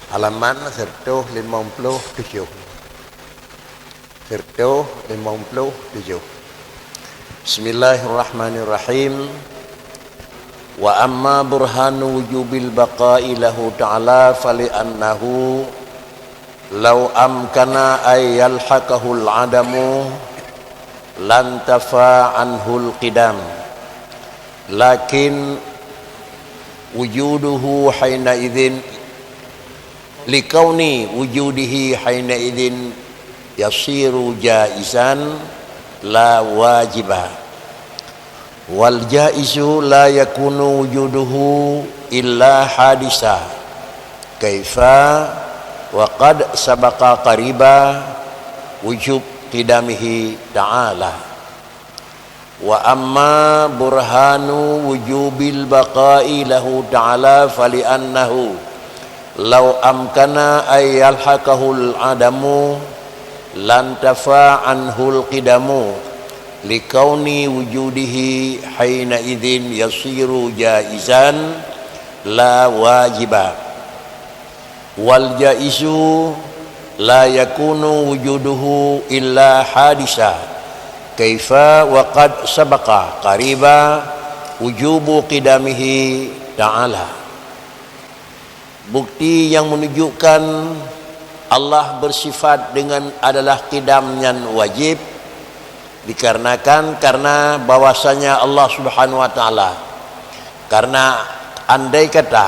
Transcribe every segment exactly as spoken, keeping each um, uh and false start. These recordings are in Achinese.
Halaman seratus lima puluh tujuh. Seratus lima puluh tujuh. Bismillahirrahmanirrahim. Wa amma burhanu wujubil baqa'i lahu ta'ala fali'annahu law amkana ay yalhaqahul adamu lantafa anhul qidam. Lakin wujuduhu haina idzin likauni wujudihi haina idzin yasiru jaizan la wajiba. Wal jaizu la yakunu wujuduhu illa hadisa. Kaifa wa qad sabaqa qariba wujub qidamihi ta'ala. Wa amma burhanu wujubil baqa'i lahu ta'ala fali'annahu law amkana ay yalhaqahul adamu lantafa anhul qidamu likauni wujudihi haina idzin yasiru jaizan la wajiba. Wal jaizu la yakunu wujuduhu illa hadisa. Kaifa wa qad sabaqa qariba wujubu qidamihi ta'ala. Bukti yang menunjukkan Allah bersifat dengan adalah qidam nyan wajib, dikarenakan karena bahwasanya Allah Subhanahu wa Ta'ala, karena andai kata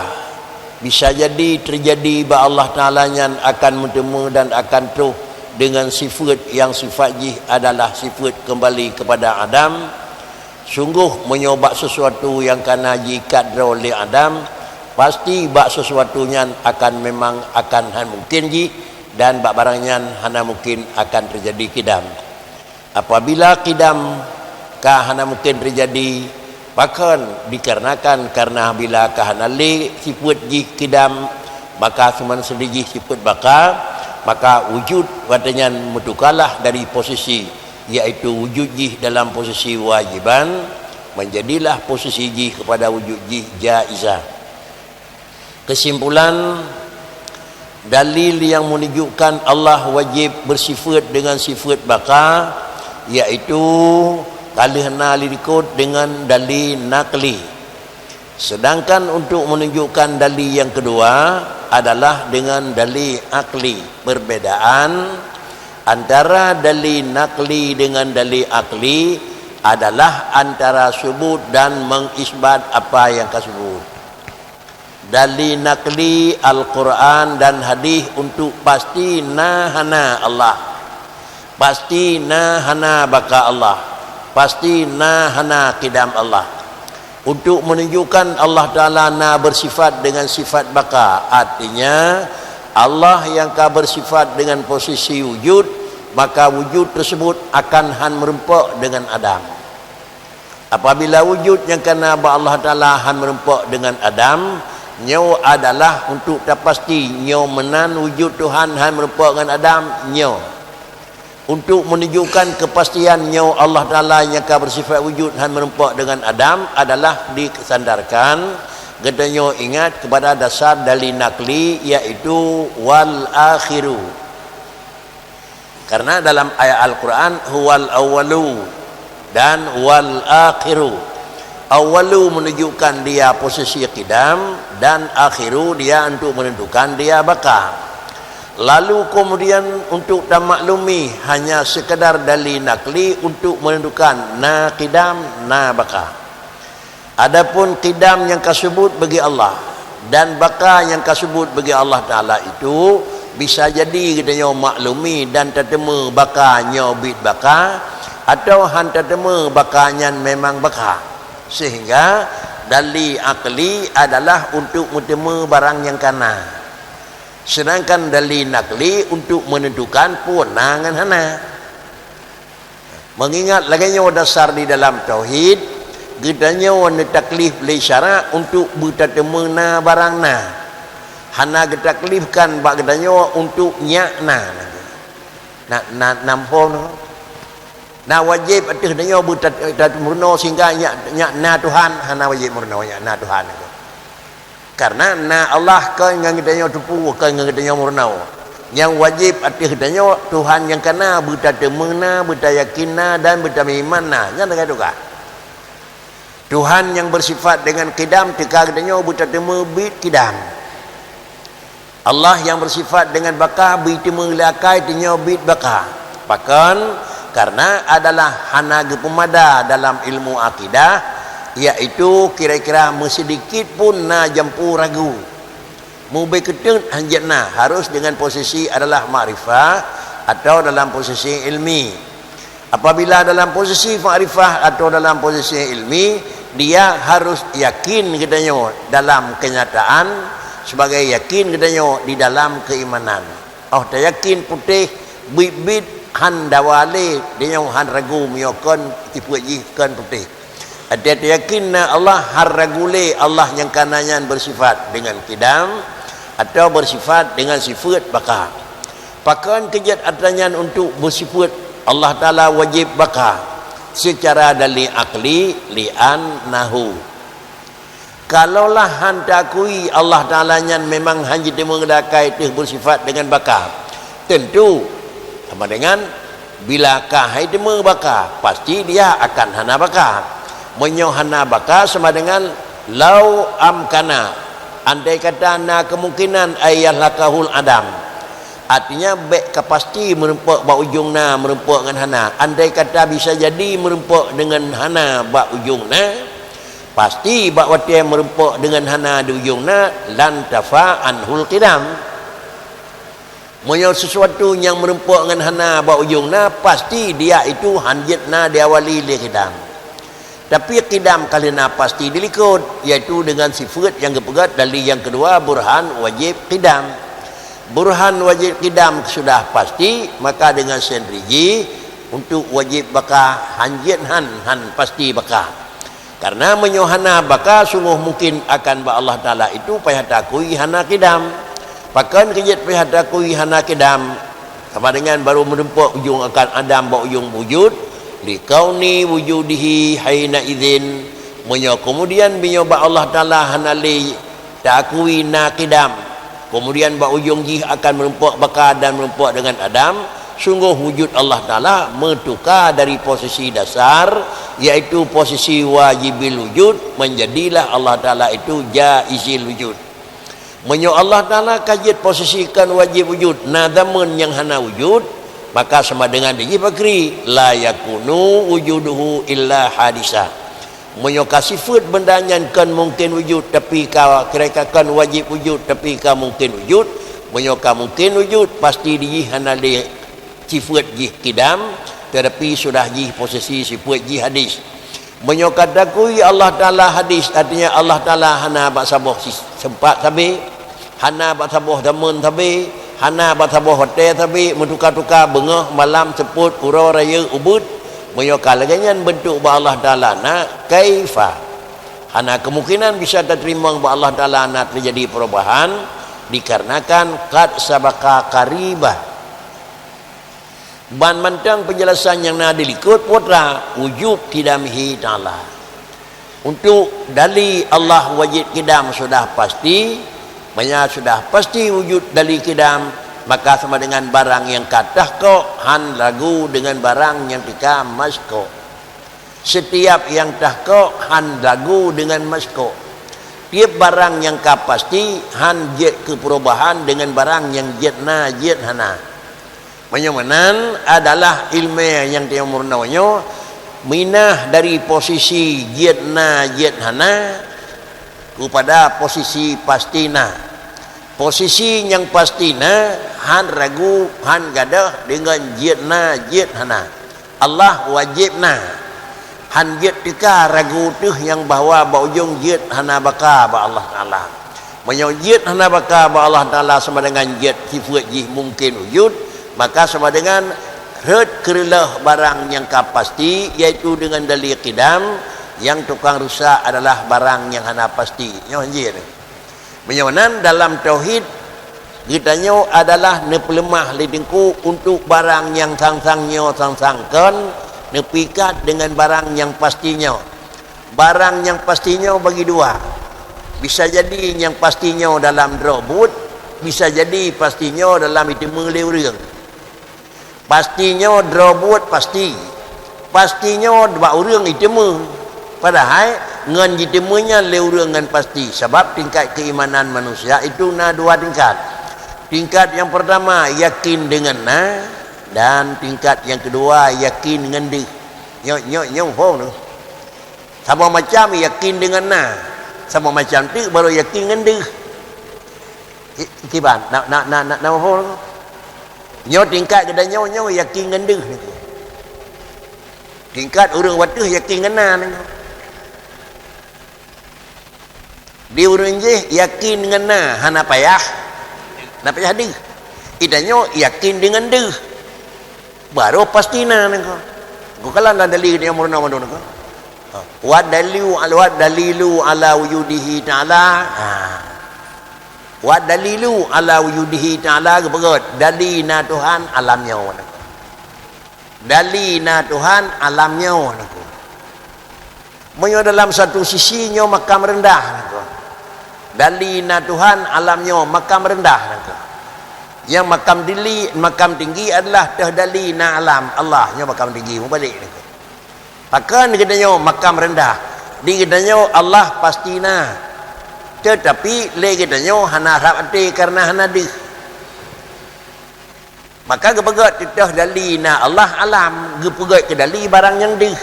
bisa jadi terjadi bahwa Allah Ta'ala nyan akan meuteumé dan akan troh dengan sifat yang sifat jih adalah sifat kembali kepada Adam, sungguh meunyoe bak sesuatu nyang kana jiikat droe lé Adam, pasti bak sesuatu nyan akan memang akan hana mungken jih, dan bak barang nyan hana mungken akan terjadi qidam. Apabila qidam ka hana mungken terjadi, pakon? Dikarenakan karena bila ka hana lé sifat jih qidam, maka seuman seudeh jih sifat baqa, maka wujud watée nyan meutukalah dari posisi, yaitu wujud jih dalam posisi wajiban, menjadilah posisi jih kepada wujud jih jaizah. Kesimpulan, dalil yang menunjukkan Allah wajib bersifat dengan sifat baqa, yaitu ka lheueh na likot dengan dalil nakli. Sedangkan untuk menunjukkan dalil yang kedua adalah dengan dalil akli. Perbedaan antara dalil nakli dengan dalil akli adalah antara subut dan mengisbat apa yang ka subut. Dalil nakli Al-Quran dan hadis untuk pasti na hana Allah, pasti na hana baqa Allah, pasti na hana qidam Allah. Untuk menunjukkan Allah Ta'ala na bersifat dengan sifat baqa, artinya Allah yang ka bersifat dengan posisi wujud, maka wujud tersebut akan han meureumpok dengan adam. Apabila wujud nyang kana bak Allah Ta'ala han meureumpok dengan adam, nyoe adalah untuk tapasti nyoe meunan wujud Tuhan han meureumpok ngon adam, nyoe. Untuk menunjukkan kepastian nyoe Allah Ta'ala nyang ka bersifat wujud han meureumpok dengan adam adalah disandarkan, geutanyoe ingat kepada dasar dalil nakli, yaitu wal akhiru. Karena dalam ayat Al-Quran, huwal awwalu dan wal akhiru. Awwalu menunjukkan dia posisi qidam dan akhiru dia untuk menentukan dia baqa. Lalu kemudian untuk tamaklumi hanya sekadar dalil nakli untuk menentukan na qidam, na baqa. Adapun qidam nyang ka subut bagi Allah dan baqa nyang ka subut bagi Allah Ta'ala itu bisa jadi geutanyoe maklumi dan tateumé baqa nyoe biet baqa, atawa han tateumé baqa nyan memang baqa. Sehingga dalil akli adalah untuk meuteumé barang nyang kana. Sedangkan dalil nakli untuk menentukan peue na ngon hana. Mengingat lagée nyoe dasar di dalam tauhid, geutanyoe neutaklif lé syarak untuk beutateumé na barang na. Hana geutaklifkan bak geutanyoe untuk nyak na. Na, na, na muphom na. Na wajéb ateueh tanyoe beuta-, beutameurunoe sehingga nyak, nyak na Tuhan, hana wajéb meurunoe nyak na Tuhan. Karena na Allah kon ngon geutanyoe teupeu, kon ngon geutanyoe meurunoe. Nyang wajéb ateueh geutanyoe, Tuhan nyang ka na, beutateumé na, beutayakin na, dan beutameuiman na. Nyan teuka-teuka. Tuhan nyang beusifat deungon qidam, teuka geutanyoe beutateumé bit qidam. Allah nyang beusifat deungon baka, beutateumé lé akai tanyoe bit baka. Pakon? Karena adalah hana geupeumada dalam ilmu akidah, yaitu kira-kira meusidikit pun na jampu ragu. Mubé keuteun hanjeuet na, harus dengan posisi adalah makrifah atau dalam posisi ilmi. Apabila dalam posisi makrifah atau dalam posisi ilmi, dia harus yakin geutanyoe dalam kenyataan sebagai yakin geutanyoe di dalam keimanan. Oh tayakin putéh bit-bit, han dawa lé, tanyoe han ragu meunyoe kon sifeuet jih kon putéh. Até tayakin na Allah, han ragu lé Allah nyang ka na nyan beusifat deungon qidam atau beusifat deungon sifeuet baka. Pakon keu jeuet atra nyan untuk beusifeuet Allah Taala wajéb baka? Seucara dalil akli, li'annahu. Kalaulah han taakui Allah Taala nyan memang han jiteumé lé akai teuh beusifat deungon baka, teuntu sama dengan bila ka han jiteumé baka, pasti dia akan hana baka. Meunyoe hana baka sama dengan lau amkana, andai kata na kemungkinan an yakhlaqahul adam. Artinya, bék ka pasti meurumpok bak ujong na meurumpok ngon hana. Andai kata bisa jadi meurumpok deungon hana bak ujong na, pasti bak watée meurumpok deungon hana di ujong na, lantafa anhul qidam. Meunyoe sesuatu nyang meurumpok ngon hana bak ujong na, pasti dia itu han jeuet na diawali lé qidam. Tapi qidam ka lheueh na pasti dilikot, yaitu deungon sifeuet nyang geupeugét dalil nyang keudua, burhan wajéb qidam. Burhan wajéb qidam sudah pasti, maka deungon sendiri jih untuk wajéb baka han jeuet han, han pasti baka. Karena meunyoe hana baka, sunggoh mungkin akan bak Allah Taala itu payah takui hana qidam. Pakon keu jeuet payah takui hana qidam? Sama dengan baru meurumpok ujong akan adam bak ujong wujud, likauni wujudihi haina idzin. Meunyoe keumudian meunyoe bak Allah Taala hana lé taakui na qidam, keumudian bak ujong jih akan meurumpok baka dan meurumpok deungon adam, sunggoh wujud Allah Taala meutuka dari posisi dasar, yaitu posisi wajibil wujud, menjadilah Allah Taala itu jaizil wujud. Meunyoe Allah Taala ka jeuet posisi kon wajéb wujud, na zameun nyang hana wujud, maka sama dengan dijih pakri, la yakunu wujuduhu illa hadisa. Meunyoe ka sifeuet benda nyan kon mungken wujud, tapi ka kira ka kon wajéb wujud, tapi ka mungken wujud, meunyoe ka mungken wujud, pasti dijih hana lé sifeuet jih qidam, tetapi sudah jih posisi sifeuet jih hadis. Meunyoe ka takui Allah Taala hadis, artinya Allah Taala hana bak saboh si-, sempat sabe, hana bak saboh zameun sabe, hana bak saboh watée sabe, meutuka-tuka beungoh, malam, seupôt, uroe, rayeuk, ubeuet. Meunyoe ka lagée nyan beuntuk bak Allah Taala na, kaifa? Hana kemungkinan bisa tateurimong bak Allah Taala na teujadi perubahan, dikarenakan qad sabaqa qaribah. Ban mantong peunjelasan nyang na dilikot putra wujub qidamihi ta'ala. Untuk dali Allah wajib qidam sudah pasti, manya sudah pasti wujud dali qidam, maka sama dengan barang nyang ka tahkok han lagu dengan barang nyang tika maskok. Setiap nyang tahkok han lagu dengan maskok. Tiep barang nyang ka pasti han jeuet keu perubahan dengan barang nyang jeuet na jeuet hana. Meunyoe meunan adalah iéleumé nyang teumeurunoe nyoe, minah dari posisi jeuet na jeuet hana keupada posisi pasti na. Posisi nyang pasti na han ragu, han gadôh deungon jeuet na jeuet hana. Allah wajéb na. Han jeuet teuka ragu teuh nyang bahwa bak ujong jeuet hana baka bak Allah Taala. Meunyoe jeuet hana baka bak Allah Taala sama dengan jeuet sifeuet jih mungken wujud, maka sama dengan rhot keureulôh barang nyang ka pasti, yaitu dengan dali qidam, nyang tukang rusak adalah barang nyang hana pasti. Nyoe jeuet. Meunyoe nan dalam tauhid, geutanyoe adalah neupeuleumah lé Teungku untuk barang nyang sang-sang nyoe sang-sang kon neupikat deungon barang nyang pasti nyoe. Barang nyang pasti nyoe bagi dua. Bisa jadi nyang pasti nyoe dalam droe buet, bisa jadi pasti nyoe dalam jiteumé lé ureuëng. Pasti nyoe droe buet pasti. Pasti nyoe bak ureuëng jiteumé. Padahai ngon jiteumé nyan lé ureuëng ngon pasti, sabab tingkat keimanan manusia itu na dua tingkat. Tingkat nyang pertama yakin deungon na, dan tingkat nyang keudua yakin ngon deuh. Nyoe, nyoe, nyoe phon tu. Saboh macam yakin deungon na, saboh macam teuk baru yakin ngon deuh. I-, kiban, na, na, na, na, na phon tu. Nyoe tingkat geutanyoe nyoe yakin ngon deuh nyoe. Tingkat ureuëng wateuh yakin ngon na nyoe. Di ureuëng jih yakin ngon na, hana payah. Hana payah deuh. Geutanyoe yakin deungon deuh. Baru pasti na nyoe. Geukalon dan dalil nyang meurunoe mandum nyoe. Ha. Wa dalilu al-, wa dalilu ala wujudihi ta'ala. Ha. Wa dalilu ala wujudihi ta'ala geupeugah, dali na Tuhan alam nyoe. Dali na Tuhan alam nyoe nyoe. Meunyoe dalam satu sisi nyoe makam rendah nyoe. Dali na Tuhan alam nyoe makam rendah nyoe. Nyang makam dili, makam tinggi adalah teuh dali na alam Allah nyoe makam tinggi meubalek nyoe. Pakon geutanyoe makam rendah? Di geutanyoe Allah pasti na. Teutapi lé geutanyoe hana rhab até kareuna hana deuh. Maka geupeugah teuh dali na Allah alam, geupeugah keu dali barang nyang deuh.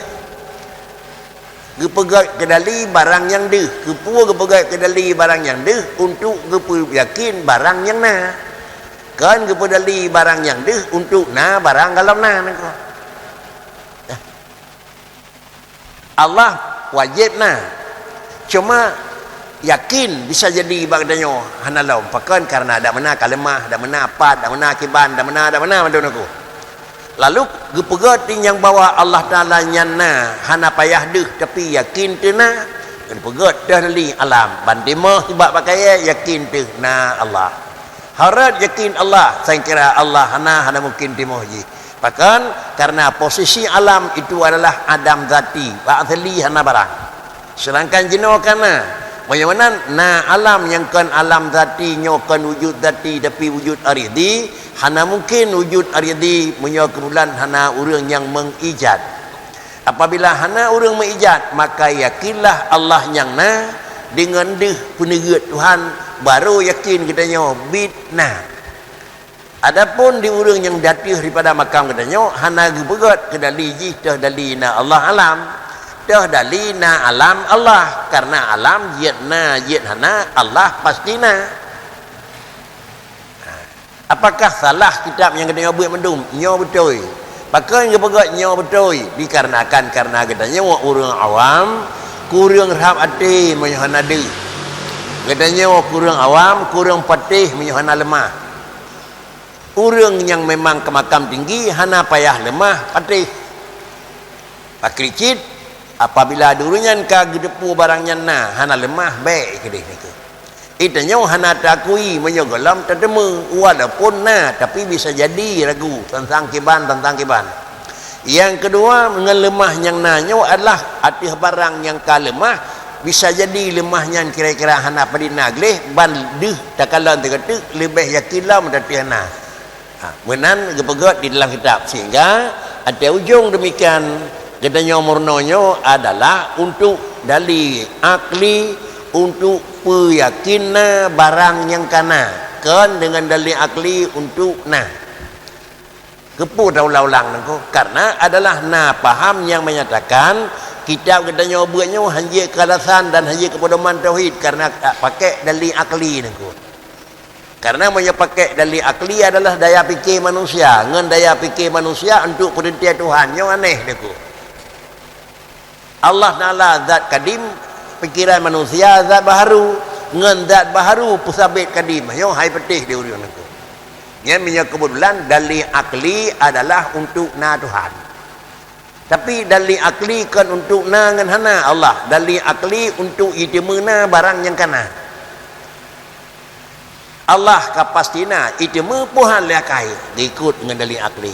Geupeugah keu dali barang nyang deuh. Keupeue geupeugah keu dali barang nyang deuh? Untuk geupeuyakin barang nyang na. Kon geupeudali barang nyang deuh untuk na barang gohlom na nyoe. Allah wajéb na. Cuma yakin bisa jadi bak geutanyoe hana lom. Pakon? Kareuna dak meunan ka leumah, dak meunan pat, dak meunan kiban, dak meunan, dak meunan mandum nyoe. Lalu geupeugah di nyang bahwa Allah Taala nyan na, hana payah deuh tapi yakin teuh na. Geupeugah teuh dali alam, ban timoh sibak bak kayée yakin teuh na Allah. Hareuet yakin Allah, sangkira Allah hana, hana mungkin timoh jih. Pakon? Kareuna posisi alam itu adalah adam zati, bak asli hana barang. Sedangkan jinoe ka na. Meunyoe meunan, na alam nyang kon alam zati nyoe kon wujud zati tapi wujud aridi, hana mungkin wujud aridi meunyoe keumudian hana ureuëng nyang mengijad. Apabila hana ureuëng mengijad, maka yakinlah Allah nyang na deungon deuh peuneugét Tuhan, baru yakin geutanyoe bit na. Adapun di ureuëng nyang di ateueh daripada makam geutanyoe hana geupeugét keu dali jih teuh dali na Allah alam, teuh dali na alam Allah, kareuna alam jeuet na jeuet hana, Allah pasti na. Apakah salah kitab nyang geutanyoe beuet mandum? Nyoe beutôi. Pakon geupeugét nyoe beutôi? Dikarenakan kareuna geutanyoe ureuëng awam kureueng rhab até meunyoe hana deuh. Geutanyoe kureueng awam, kureueng patéh meunyoe hana leumah. Ureuëng nyang memang keu makam tinggi hana payah leumah patéh. Pakri cit, apabila di ureuëng nyan ka geuteupeue barang nyan na, hana leumah, bék keudeh nikeue. Geutanyoe hana taakui meunyoe gohlom tateumé, walaupun na, tapi bisa jadi ragu, teuntang kiban, teuntang kiban. Nyang keudua, ngon leumah nyang na nyoe adalah ateueh barang nyang ka leumah, bisa jadi leumah nyan kira-kira hana padum na gleh, ban deuh takalon teukeudeuek leubeh yakin lom ateueh na. Ha, meunan geupeugét di dalam kitab. Sehingga, ateueh ujong demikian, geutanyoe meurunoe nyoe adalah untuk dali akli, untuk peuyakin na barang nyang ka na, kon deungon dali akli untuk na. Keupeue taulang-ulang nangko? Karena adalah na paham nyang menyatakan kitab geutanyoe beuet nyoe hanjeuet keu alasan dan hanjeuet keu pedoman tauhid karena pakék dali akli nangko. Karena meunyoe pakék dali akli adalah daya pikir manusia, ngon daya pikir manusia untuk peurintah Tuhan, nyoe aneh nangko. Allah Taala zat kadim, pikiran manusia zat baharu, ngon zat baharu peusabet kadim. Nyoe hai peutéh di ureuëng nangko. Nyan meunyoe keubeutulan dali akli adalah untuk na Tuhan. Tapi dali akli kon untuk na ngon hana Allah. Dali akli untuk jiteumé na barang nyang ka na. Allah ka pasti na, jiteumé peuhan lé akai, geukot ngon dali akli.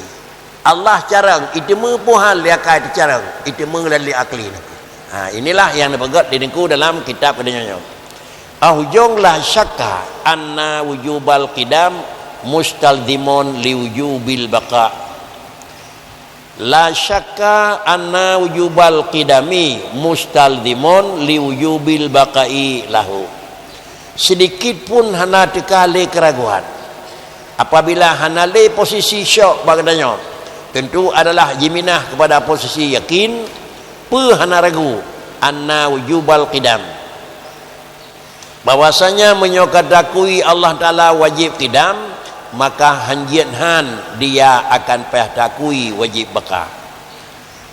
Allah carông, jiteumé peuhan lé akai teucarông, jiteumé dali akli nangko. Ha, inilah nyang neupeugét di nangko dalam kitab geutanyoe nyoe. Au jong la syakka anna wujubal qidam mustalzimun li wujubil baqa. La syakka anna wujubal qidami mustalzimun li wujubil baqa'i lahu. Sidikit pun hana teuka lé keuraguan. Apabila hana lé posisi syok bak geutanyoe, tentu adalah jiminah kepada posisi yakin, peue hana ragu, anna wujubal qidam. Bahwasanya meunyoe ka takui Allah Taala wajéb qidam, maka hanjeuet han dia akan payah takui wajéb baqa.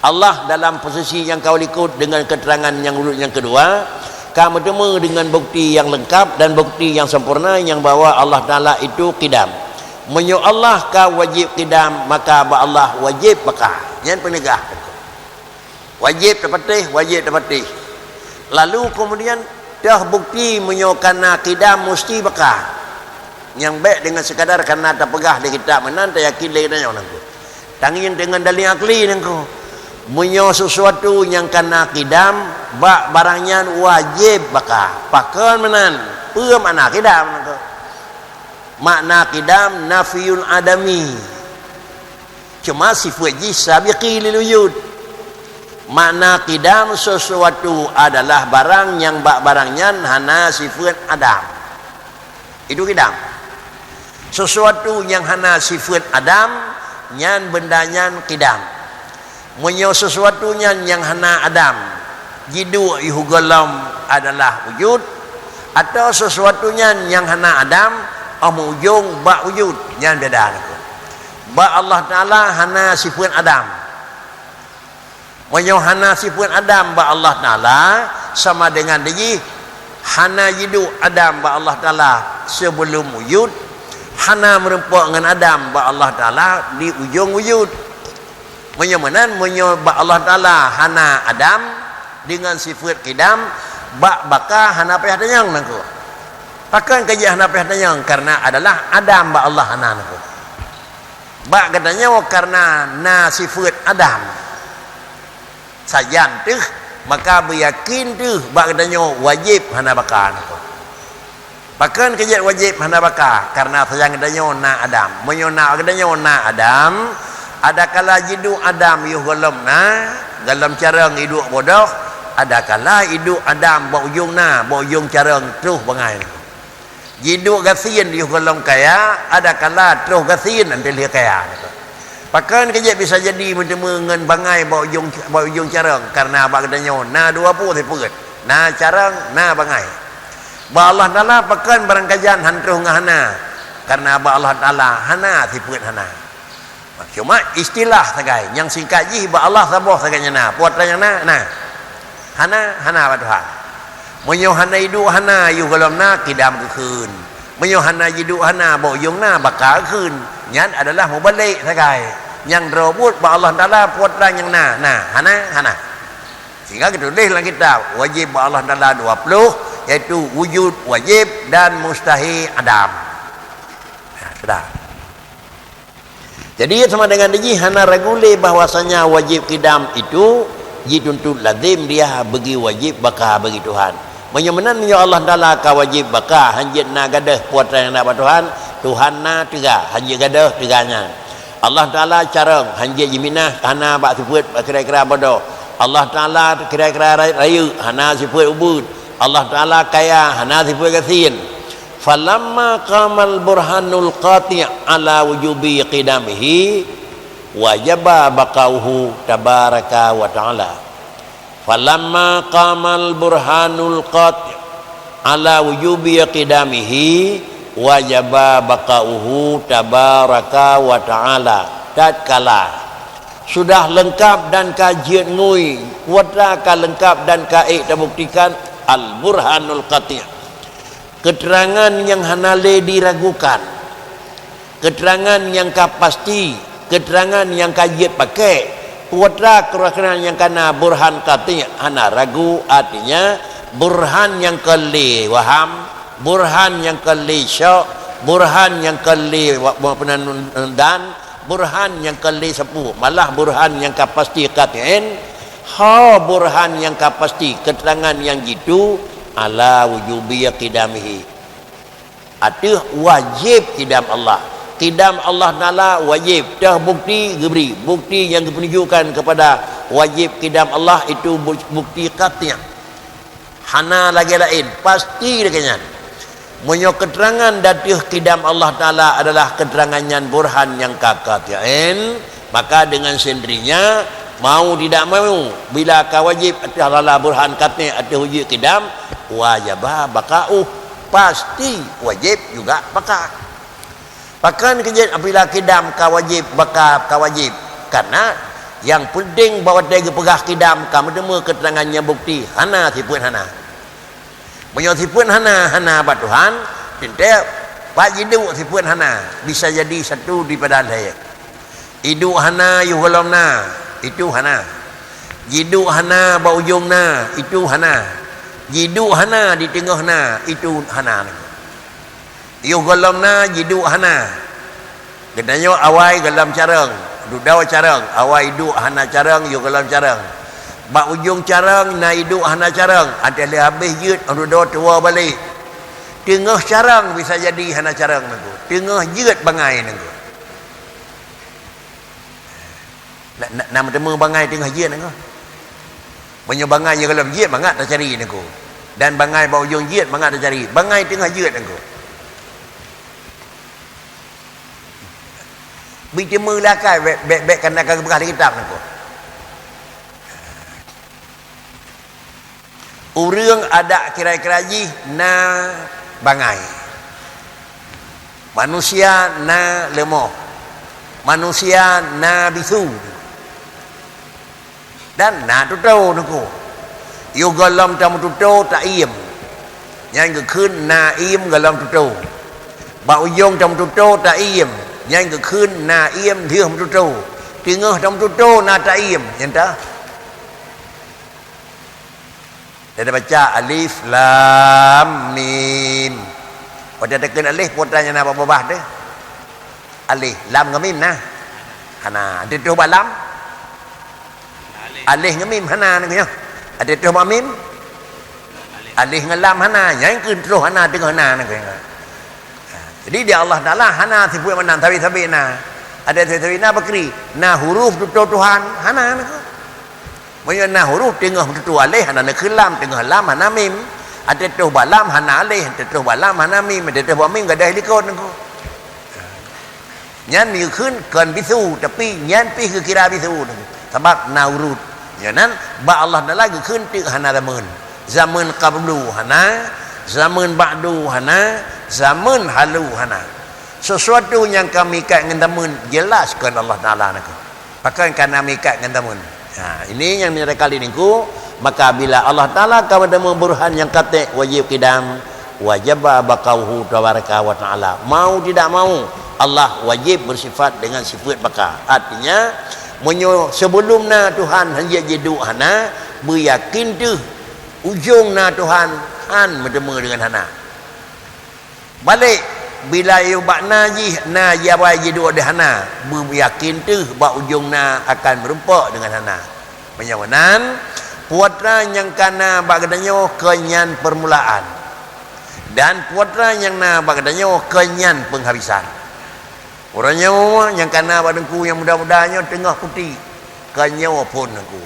Allah dalam posisi nyang ka likot dengan keterangan nyang ureuëng nyang keudua, ka meuteumé dengan bukti nyang leungkab dan bukti nyang sempurna nyang bahwa Allah Taala itu qidam. Meunyoe Allah ka wajéb qidam, maka bak Allah wajéb baqa. Nyan peuneugah. Wajéb tapatéh, wajéb tapatéh. Lalu keumudian, toh bukti meunyoe kana qidam musti baqa. Nyang bék deungon sekadar kana tapeugah di kitab meunan, tayakin lé geutanyoe nangku. Tangieng deungon dalil akli nangku. Meunyoe sesuatu nyang kana qidam, bak barang nyan wajéb baqa. Pakon meunan? Peue makna qidam nangku? Makna qidam nafiyul adami. Cuma sifeuet jih sabiqi lil wujud. Makna qidam, sesuatu adalah barang nyang bak barang nyan hana sifeuet adam. Itu qidam. Sesuatu nyang hana sifeuet adam, nyan benda nyan qidam. Meunyoe sesuatu nyan nyang hana adam, jiduek yoh gohlom adalah wujud, atawa sesuatu nyan nyang hana adam, óh meuujông bak wujud, nyan beda nangku. Bak Allah Taala hana sifeuet adam. Meunyoe hana sifeuet adam bak Allah Taala, sama dengan dijih hana jiduek adam bak Allah Taala sebelum wujud, hana meurumpok ngon adam bak Allah Taala di ujông wujud. Meunyoe meunan, meunyoe bak Allah Taala hana adam deungon sifeuet qidam, bak baqa hana payah tanyong nangku. Pakon ka jeuet hana payah tanyong? Karena adalah adam bak Allah hana nangku. Bak geutanyoe karena na sifeuet adam. Sajan teuh, maka beuyakin teuh bak geutanyoe wajéb hana baqa nangku. Pakon ka jeuet wajéb hana baqa? Karena sajan geutanyoe na adam. Meunyoe na geutanyoe na adam, adakala jiduek adam yoh gohlom na, gohlom carông iduek bodoh, adakala iduek adam bak ujông na, bak ujông carông troh bangai. Jiduek gasien yoh gohlom kaya, adakala troh gasien 'an lheueh kaya. Pakon ka jeuet bisa jadi meuteumé ngon bangai bak ujông, bak ujông carông? Karena bak geutanyoe na dua peue sifeuet, na carông, na bangai. Bak Allah Taala pakon barang kajan han troh ngon hana? Karena bak Allah Taala hana sifeuet hana. Cuma istilah sagai, nyang singkat jih bak Allah saboh sagai nyan na. Peue atra nyang na? Na. Hana, hana bak Tuhan. Meunyoe hana iduek hana, yoh gohlom na, qidam geukheun. Meunyoe hana jiduek hana, bak ujông na, baqa geukheun. Nyan adalah mubalek sagai. Nyang droe buet bak Allah Taala, peue atra nyang na? Na. Hana, hana. Sehingga geutuléh lam kitab, wajéb bak Allah Taala dua ploh, yaitu wujud wajéb dan mustahil adam. Nah, sudah. Jadi, sama dengan dijih hana ragu lé bahwasanya wajéb qidam itu jituntut lazim dia bagi wajéb baqa bagi Tuhan. Meunyoe meunan, meunyoe Allah Taala ka wajéb baqa, hanjeuet na gadôh peue atra nyang na bak Tuhan, Tuhan na teuga, hanjeuet gadôh teuga nyan. Allah Taala carông, hanjeuet jiminah, hana bak sifeuet kira-kira bodoh. Allah Taala kira-kira ra-, rayeuk, hana sifeuet ubeut. Allah Taala kaya, hana sifeuet gasien. Falamma qamal burhanul qati' ala wujubi qidamihi, wajaba baqa'uhu tabaraka wa ta'ala. Falamma qamal burhanul qati' ala wujubi qidamihi, wajaba baqa'uhu tabaraka wa ta'ala. Tatkala sudah leungkab dan ka jeuet ngui, peue atra ka leungkab dan ka ék tabuktikan, al-burhanul qati'. Keuteurangan nyang hana lé diragukan, keuteurangan nyang ka pasti, keuteurangan nyang ka jeuet pakék. Peue atra keuteurangan nyang ka na burhan qati', hana ragu, artinya burhan nyang kon lé waham, burhan nyang kon lé syok, burhan nyang kon lé wa-, wa-, peunanun-, dan, burhan nyang kon lé sapeue, malah burhan nyang ka pasti qati'in, ho burhan nyang ka pasti, keuteurangan nyang jitu Ala wujubi qidamihi. Ateueh wajéb qidam Allah. Qidam Allah Taala wajéb. Teuh bukti geubri. Bukti nyang geupeununjukkan keupada wajéb qidam Allah itu bu-, bukti qati'. Hana lagée laén, pasti lagée nyan. Meunyoe keuteurangan ateueh qidam Allah Taala adalah keuteurangan nyan burhan nyang ka qati'in, maka dengan sendirinya, mau tidak mau, bila ka wajéb ateueh Allah Taala burhan qati' ateueh wujud qidam, wajaba baqa'uh, pasti wajéb juga baqa. Pakon keujeuet apabila qidam ka wajéb, baqa ka wajéb? Karena nyang peunteng bak watée geupeugah qidam ka meuteumé keuteurangan nyang bukti, hana sifeuet hana. Meunyoe sifeuet hana, hana bak Tuhan, teuntée pat jiduek sifeuet hana, bisa jadi satu daripada lhée. Iduek hana yoh gohlom na, itu hana. Jiduek hana bak ujong na, itu hana. Jiduek hana di teungoh na, itu hana. Yoh gohlom na, jiduek hana. Geutanyoe awai gohlom carông, dudoe carông, awai duek hana carông, yoh gohlom carông. Bak ujong carông na iduek hana carông, até lheueh habéh jeuet, dudoe tuwoe balek. Teungoh carông bisa jadi hana carông Teungku. Teungoh jeuet bangai Teungku. Na, na, na meuteumé bangai teungoh jeuet Teungku. Meunyoe bangai nyang gohlom jeuet mangat tacari Teungku. Dan bangai bak ujong jeuet mangat tacari. Bangai teungoh jeuet Teungku. Beuteumé lakée bék, bék, bék kana ka geupeugah lé kitab Teungku. Ureuëng adak kira-kira jih na bangai. Manusia na leumoh. Manusia na bisu. Dan na tutoe Teungku. Yoh gohlom tameututoe taiem. Nyan geukheun na iem gohlom tutoe. Bak ujong tameututoe taiem. Nyan geukheun na iem lheueh meututoe. Teungoh tameututoe na taiem. Nyan ta. Tabaca alif lam mim. Watée takheun alif, peue atra nyang na bak babah teuh? Alif, lam ngon mim na? Hana. Até troh bak lam? Alif ngon mim hana Teungku nyoe. Até troh bak mim? Alif ngon lam hana. Nyang keu troh hana teungoh na Teungku nyoe. Jadi di Allah Taala hana sifeuet meunan sabe-sabe na. Até sabe-sabe na bakri. Na huruf tutoe Tuhan hana Teungku. Meunyoe na huruf teungoh meututoe alif hana neukheun lam, teungoh lam hana mim. Até troh bak lam hana alif, até troh bak lam hana mim, até troh bak mim gadôh likot Teungku. Nyan geukheun kon bisu, tapi nyan pih geukira bisu Teungku. Sabab na urut. Nyan nan bak Allah Taala geukheun teuk hana zameun. Zameun qablu hana, zameun ba'du hana, zameun halu hana. Sesuatu nyang ka meuikat ngon zameun jeulaih kon Allah Taala Teungku. Pakon ka na meuikat ngon zameun. Ha, ini nyang ni kali Teungku, maka bila Allah Taala ka meuteumé burhan nyang katék wajéb qidam, wajaba baqauhu tabaraka wa taala. Mau tidak mau, Allah wajéb beusifat dengan sifeuet baqa. Artinya, meunyoe sibeulom na Tuhan hanjeuet jiduek hana, beuyakin teuh ujong na Tuhan han meuteumé deungon hana. Balek, bila yoh bak na jih, na jiawai jiduek di hana, beuyakin teuh bak ujong na akan meurumpok deungon hana. Meunyoe meunan, peue atra nyang ka na bak geutanyoe keu nyan peurmulaan, dan peue atra nyang na bak geutanyoe keu nyan peunghabisan. Uroe nyoe nyang ka na bak Teungku nyang muda-muda nyoe teungoh putéh, keu nyoe phon Teungku.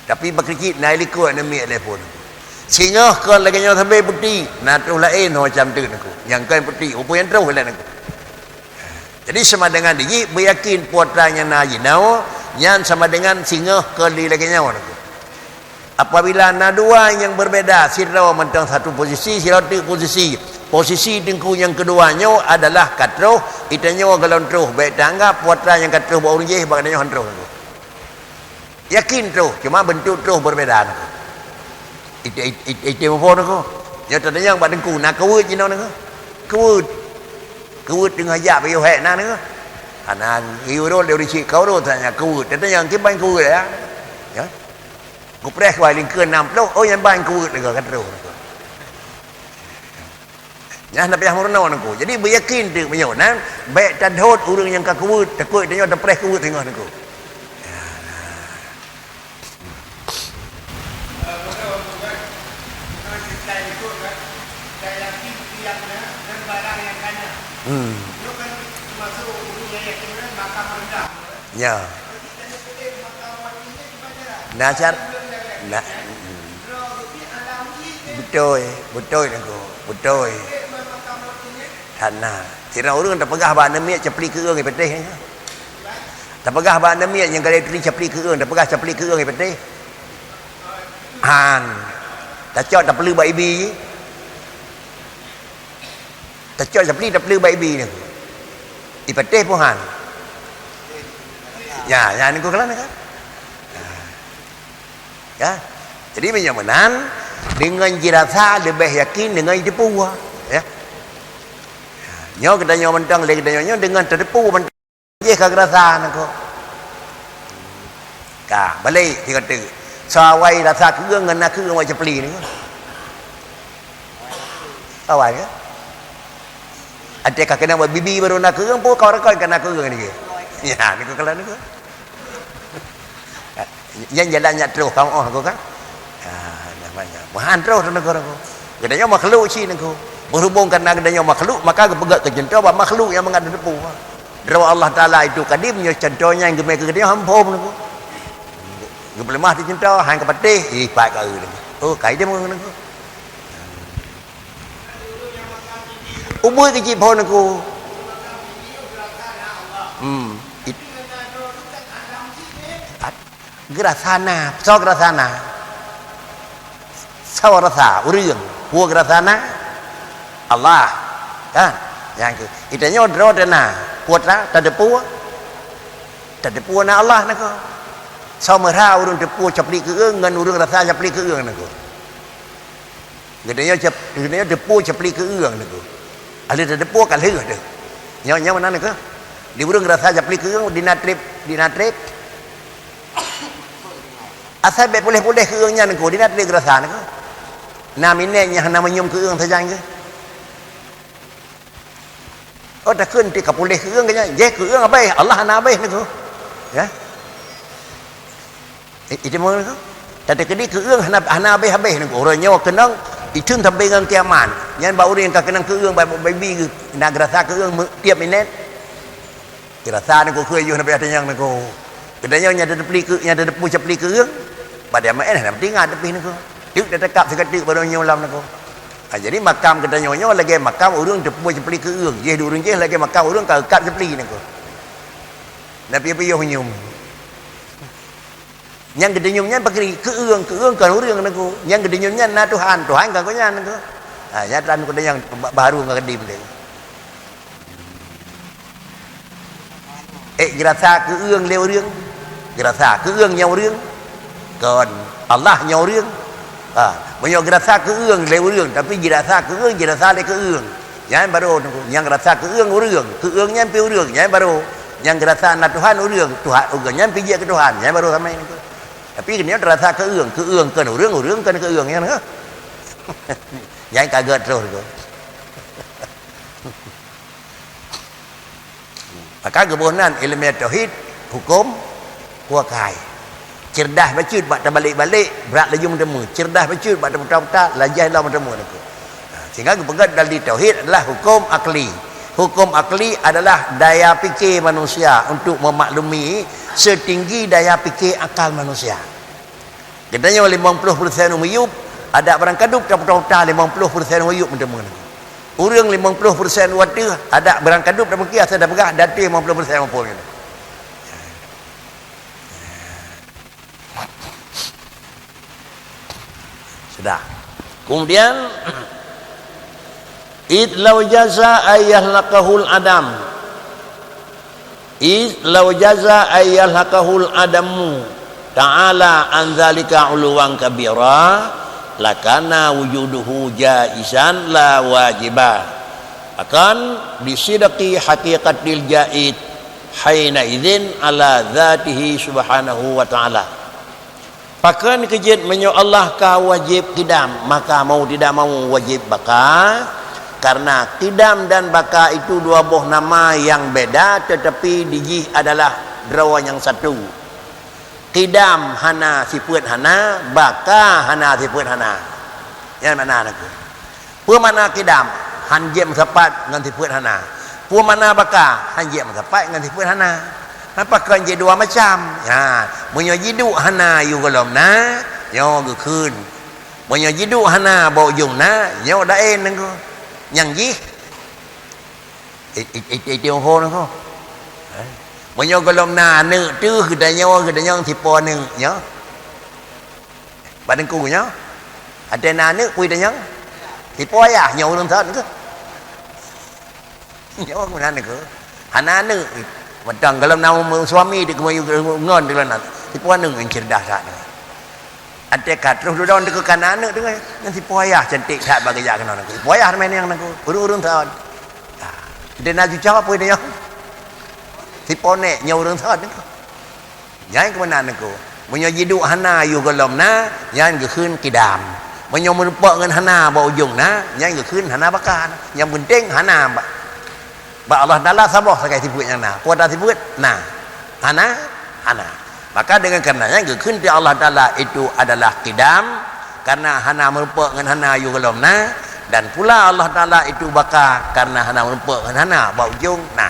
Tapi bak keucit na likot neumiek lé phon. Singoh kon lagée nyoe sabe putéh, na troh laén ho macam teuk Teungku. Nyang kon putéh, peue nyang troh laén Teungku. Jadi sama dengan dijih beuyakin peue atra nyang na jinoe, nyan sama dengan singoh kon lé lagée nyoe Teungku. Apabila na dua nyang berbeda, sidroe mantong satu posisi, sidroe teuk posisi. Posisi Teungku nyang keudua nyoe adalah ka troh, geutanyoe gohlom troh, bék taanggab peue atra nyang ka troh bak ureuëng jéh bak geutanyoe han troh Teungku. Yakin troh, cuma beuntuk troh berbeda Teungku. Ité, ité, ité, ité muphom Teungku. Nyoe tatanyong bak Teungku, na keuweuet jinoe Teungku? Keuweuet. Keuweuet teungoh jak bak yoh hék na Teungku? Hana, geuyue rot lé ureuëng chik ka rot, tanya keuweuet. Tatanyong, "Kiban keuweuet ya?" Ya. Geupreh keuwai lingkeue nam ploh, oh, nyan ban keuweuet lé ka troh Teungku. Nyan hana payah meurunoe Teungku. Jadi beuyakin teuk meunyoe nan, bék tadhôt ureuëng nyang ka keuweuet, takot tanyoe tapreh keuweuet singoh Teungku. Hmm. Ya. Nah, car-, nah, beutôi, beutôi Teungku, beutôi. Hana. Sidroe ureuëng tapeugah bak aneuk miet capli keu ureuëng i patéh. Tapeugah bak aneuk miet nyang ka lheueh turi capli keu ureuëng, tapeugah capli keu ureuëng i patéh. Han. Tacok tapeuleueh bak ibi. Tacok capli tapeuleueh bak ibi nyan. I patéh pun han. Ya, ya, nyan kalon kan? Ya. Jadi meunyoe meunan, deungon jirasa leubeh yakin deungon jiteupeue. Ya. Nyoe geutanyoe mantong lé geutanyoe nyoe deungon tateupeue mantong. Jih ka geurasa nangko. Ka, balek sigoe teuk. Soe awai rasa keu ureuëng ngon na keu ureuëng awai capli ni. Awai ke? Até ka keuneuk buet bibi baru na keu ureuëng, pun kau rakot ka na keu ureuëng ni ke? Ya, ni keu kalau ni ke. Nyang jalan nyak troh kamoe oh, aku kan. Ha, nah, banyak. Meuhan troh tu negara aku. Geutanyoe makhluk cit nangko. Berhubung karena geutanyoe makhluk, maka geupeugah keu contoh bak makhluk nyang mangat tateupeue. Droe Allah Taala itu kadim, nyoe contoh nyang geumé keu geutanyoe han phom nangko. Geupeuleumah di contoh, han ka patéh, ih, pat ka eu nangko. Oh, kai dia nangko. Ubui keu cit phom nangko. Hmm. It-, at-, Geurasa na, soe geurasa na? Soe rasa? Ureuëng. Peue geurasa na? Allah. Kan? Nyang keu, geutanyoe droe teuh na. Peue ta-, tateupeue? Tateupeue na Allah nangko. Soe meurha ureuëng teupeue capli keu ureuëng ngon ureuëng rasa capli keu ureuëng nangko. Geutanyoe cap-, geutanyoe teupeue capli keu ureuëng nangko. Ahli tateupeue ka lheueh teuh. Nyoe, nyoe meunan nangko. Di ureuëng rasa capli keu ureuëng di na treb, di na treb. Asai bék puléh-puléh keu ureuëng nyan nangko, di na treb geurasa nangko. Na minét nyang hana meunyium keu ureuëng sajan geuh. Oh, takheun ti ka puléh keu ureuëng nyan, jih keu ureuëng abéh, Allah hana abéh nangko. Ya. I-, itu meunan. Tateukeudi keu ureuëng hana, hana habéh-habéh nangko. Uroe nyoe keunong, itheun sampai ngon kiamat. Nyan bak ureuëng ka keunong keu ureuëng, bak baby geuh, na geurasa keu ureuëng me-, tiep minét. Geurasa nangko keu yoh na payah tanyong nangko. Geutanyoe nyang tateupeue keu, nyang tateupeue capli keu ureuëng, bak dia maén hana peuingat teupih nangko. Teuk tateukab sigoe teuk baroe nyoe lam nangko. Ha, jadi makam geutanyoe nyoe lagée makam ureuëng teupeue capli keu ureuëng. Jih di ureuëng jih lagée makam ureuëng ka eukab capli nangko. Na piôh-piôh nyoe. Nyang geutanyong nyan pakri keu ureuëng, keu ureuëng kon ureuëng nangko. Nyang geutanyong nyan na Tuhan, Tuhan kon gobnyan nangko. Ha, nyan tan keu nyang ba-, baru ngon geudim tadi. Eh, geurasa keu ureuëng lé ureuëng. Geurasa keu ureuëng nyang ureuëng. Kon Allah nyang ureuëng. Ha, meunyoe geurasa keu ureuëng lé ureuëng, tapi jirasa keu ureuëng, jirasa lé keu ureuëng. Nyan baru nyang rasa keu ureuëng, ureuëng. Keu ureuëng nyan pi ureuëng, nyan baru nyang geurasa na Tuhan ureuëng, Tuhan ureuëng nyan pi jeuet keu Tuhan, nyan baru ramai nangko. Tapi nyoe terasa keu ureuëng, keu ureuëng kon ureuëng, ureuëng kon keu ureuëng nyan. Nyan ka gét terus tu. Maka geuboh nan iéleumé tauhid, huköm, kuakai. Ceureudah bacut bak tabalek-balek, brat laju meuteumé. Ceureudah bacut bak taputa-puta, lajah lom meuteumé nangko. Ha, sehingga geupeugah dari tauhid adalah huköm akli. Huköm akli adalah daya pikir manusia untuk memaklumi setinggi daya pikir akal manusia. Geutanyoe limong ploh persen ureuëng miyueb, adak barang kadub taputa-puta limong ploh persen ureuëng miyueb meuteumé. Ureuëng limong ploh persen watée adak barang kadub tapeuki asai tapeugah datu limong ploh persen mampu nyan. Sudah. Kemudian, id lau jaza ayyah lakahul adam. Iz lau jaza ayyalhaqahul adamu ta'ala an zalika uluwan kabira, lakana wujuduhu jaizan la wajiba. Akan bisidqi haqiqatil jaid haina idzin ala dzatihi subhanahu wa ta'ala. Pakon keu jeuet meunyoe Allah ka wajéb kidam, maka mau tidak mau wajéb baka? Karena kidam dan baka itu dua boh nama yang beda, tetapi di jih adalah droe nyang satu. Kidam hana sifeuet hana, baka hana sifeuet hana. Nyan makna nangko. Peue makna kidam? Han jeuet meusapat ngon sifeuet hana. Peue makna baka? Hanjeuet meusapat ngon sifeuet hana. Pakon jidua macam? Ha, meunyoe jiduek hana yue gohlom na, nyoe geukheun. Meunyoe jiduek hana bak ujong na, nyoe laén nangku. Nyang jih, i-, i-, i-, i-, i-, ho nangku. Ha? Meunyoe gohlom na aneuk teuh geutanyoe, geutanyoe sipoh aneuk nyoe. Bak teungku nyoe, até na aneuk peue tanyong? Sipoh ayah nyoe ureuëng thon keuh. Nyoe meunan keuh. Hana aneuk. Mantong gohlom na suami di keumeuyue ngon di lona. Sipoh aneuk nyang cerdas that. Até ka troh dudoe teuka kana aneuk teungoh. Nyan sipoh ayah cantik that bak geujak keunoe nangku. Sipoh ayah ramé nyang nangku. Ureuëng-ureuëng thon. Ha. Até na cucoe peue tanyong? Sipoh nek nyoe ureuëng thon nangku. Nyan keuh meunan nangku. Meunyoe jiduek hana yue gohlom na, nyan geukheun kidam. Meunyoe meurumpok ngon hana bak ujong na, nyan geukheun hana baka. Nyang peunteng hana bak, bak Allah Taala saboh sagai sifeuet nyang na. Peue ata sifeuet? Na. Hana? Hana. Maka dengan karena nyan geukheun di Allah Taala itu adalah kidam, karena hana meurumpok ngon hana yue gohlom na, dan pula Allah Taala itu baka, karena hana meurumpok ngon hana bak ujong na.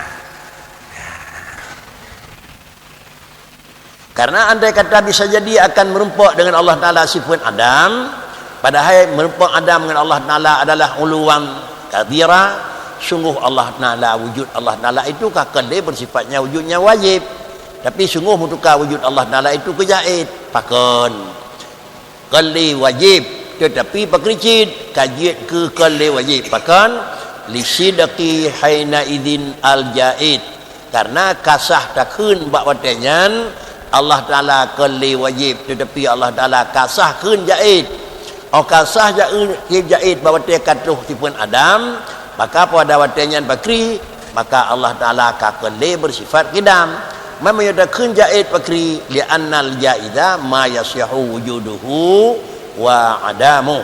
Karena andai kata bisa jadi akan meurumpok dengan Allah Taala sifeuet adam, padahai meurumpok adam ngon Allah Taala adalah uluwan kabira, sungguh Allah Taala, wujud Allah Taala itu ka keuh lé beusifatnya wujud nyang wajib. Tapi sungguh meutuka wujud Allah Taala itu keu jaiz. Pakon? Keuh lé wajib, teutapi pakri cit ka jeuet keu keuh lé wajib. Pakon? Lisidqi haina idzin al-jaid. Karena ka sah takheun bak watée nyan, Allah Taala keuh lé wajib, teutapi Allah Taala ka sah kheun jaiz. Óh ka sah jaiz, kheun jaiz bak watée ka troh sifeuet adam, maka pada watée nyan pakri, maka Allah Taala ka keuh lé beusifat kidam. Meunyoe takheun jaiz pakri, li'annal jaiza ma yasihu wujuduhu wa adamu.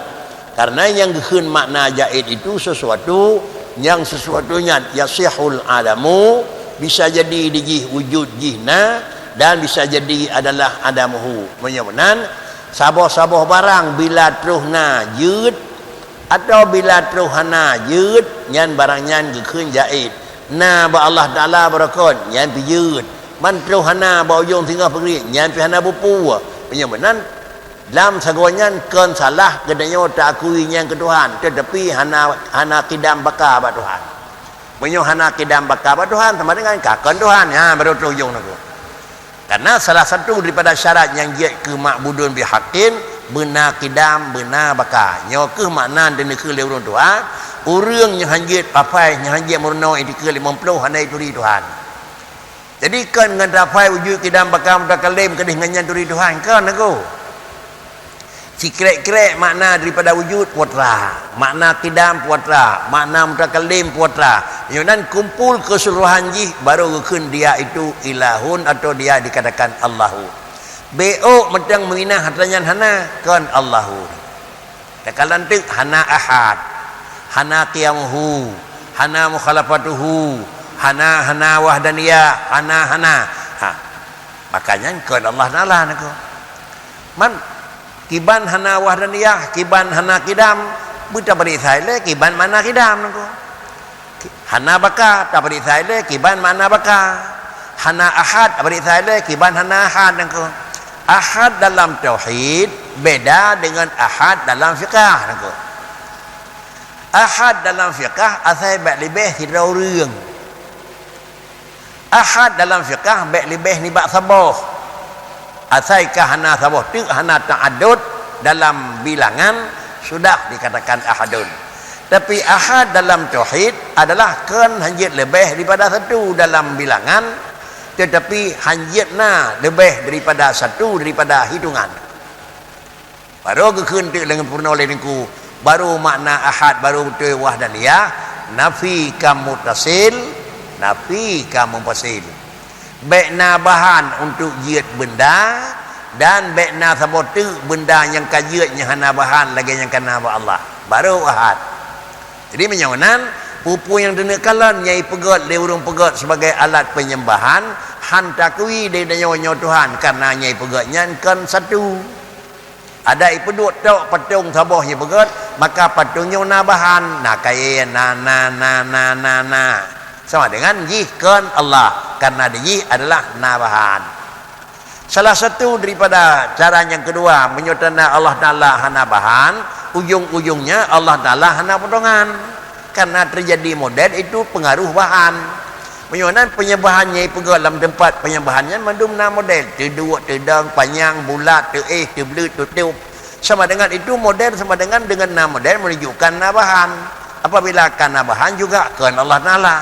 Karena nyang geukheun makna jaiz itu sesuatu nyang sesuatu nyan yasihul adamu, bisa jadi di jih wujud jih na, dan bisa jadi adalah adamuhu. Meunyoe meunan, saboh-saboh barang bila troh na jeuet, atawa bila troh hana jeuet, nyan barang nyan geukheun jaiz. Na bak Allah Taala barokon, nyan pih jeuet. Man troh hana bak ujong singoh peugeuriet, nyan pih hana bupu. Meunyoe meunan, lam sagoe nyan kon salah geutanyoe taakui nyang keu Tuhan, teutapi hana, hana kidam baka bak Tuhan. Meunyoe hana kidam baka bak Tuhan, sama dengan ka kon Tuhan. Ha, baru troh ujong nangku. Karena salah satu daripada syarat nyang jeuet keu ma'budun bihaqqin, beuna kidam, beuna baka. Nyoe keuh makna teuneukheun lé ureuëng tuha, ureuëng nyang hanjeuet papai, nyang hanjeuet meurunoe itikeuet limong ploh hana ituri Tuhan. Jadi kon ngon tapai wujud kidam baka mutakallim keudeh ngon nyan turi Tuhan, kon nangku. Sikrek-krek makna daripada wujud putra, makna kidam putra, makna mutakallim putra. Nyoe nan kumpul keseluruhan jih baru geukheun dia itu ilahun atau dia dikatakan Allahu. Beok mantong meuinah atra nyan hana, kon Allahu. Takalon teuk hana ahad, hana qiyamuhu, hana mukhalafatuhu, hana, hana wahdaniyah, hana, hana. Ha. Maka nyan kon Allah Taala nangku. Man, kiban hana wahdaniyah, kiban hana kidam, beutapeuriksa ilée kiban makna kidam nangku. Hana baka, tapeuriksa ilée kiban makna baka. Hana ahad, tapeuriksa ilée kiban hana ahad nangku. Ahad dalam tauhid beda dengan ahad dalam fiqah nangku. Ahad dalam fiqah asai bék leubeh sidroe ureuëng. Ahad dalam fiqah bék leubeh nibak saboh. Asai ka hana saboh teuk, hana ta'adud dalam bilangan, sudah dikatakan ahadun. Tapi ahad dalam tauhid adalah kon hanjeuet leubeh daripada satu dalam bilangan, tetapi hanjeuet na leubeh daripada satu daripada hitungan. Baru geukheun teuk lé peurunoe lé nangku, baru makna ahad, baru beutôi wahdaniyah, nafi kam muttasil, nafi kam munfasil. Bék na bahan untuk jeuet beunda, dan bék na saboh teuk beunda nyang ka jeuet nyang hana bahan lagée nyang ka na bak Allah. Baru ahad. Jadi meunyoe nan, peue-peue nyang teuneuk kalon nyang ipeugét lé ureuëng peugét sibagai alat peunyembahan, han takui lé tanyoe nyoe Tuhan, kareuna nyang ipeugét nyan kon satu. Adak ipeuduek tok patong saboh nyang peugét, maka patong nyoe na bahan, na kayée, na, na, na. Sama dengan jih kon Allah, karena di jih adalah na bahan. Salah satu daripada cara yang kedua, meunyoe tanda Allah Taala hana bahan, ujung-ujungnya Allah Taala hana potongan. Karena terjadi model itu pengaruh bahan. Meunyoe nan penyembahan nyang ipeugöt lam teumpat penyembahan nyan mandum na model, teuduek, teudong, panyang, bulat, teuéh, teubleuet, teutup. Sama dengan itu model sama dengan, dengan na model menunjukkan na bahan. Apabila ka na bahan juga kon Allah Taala.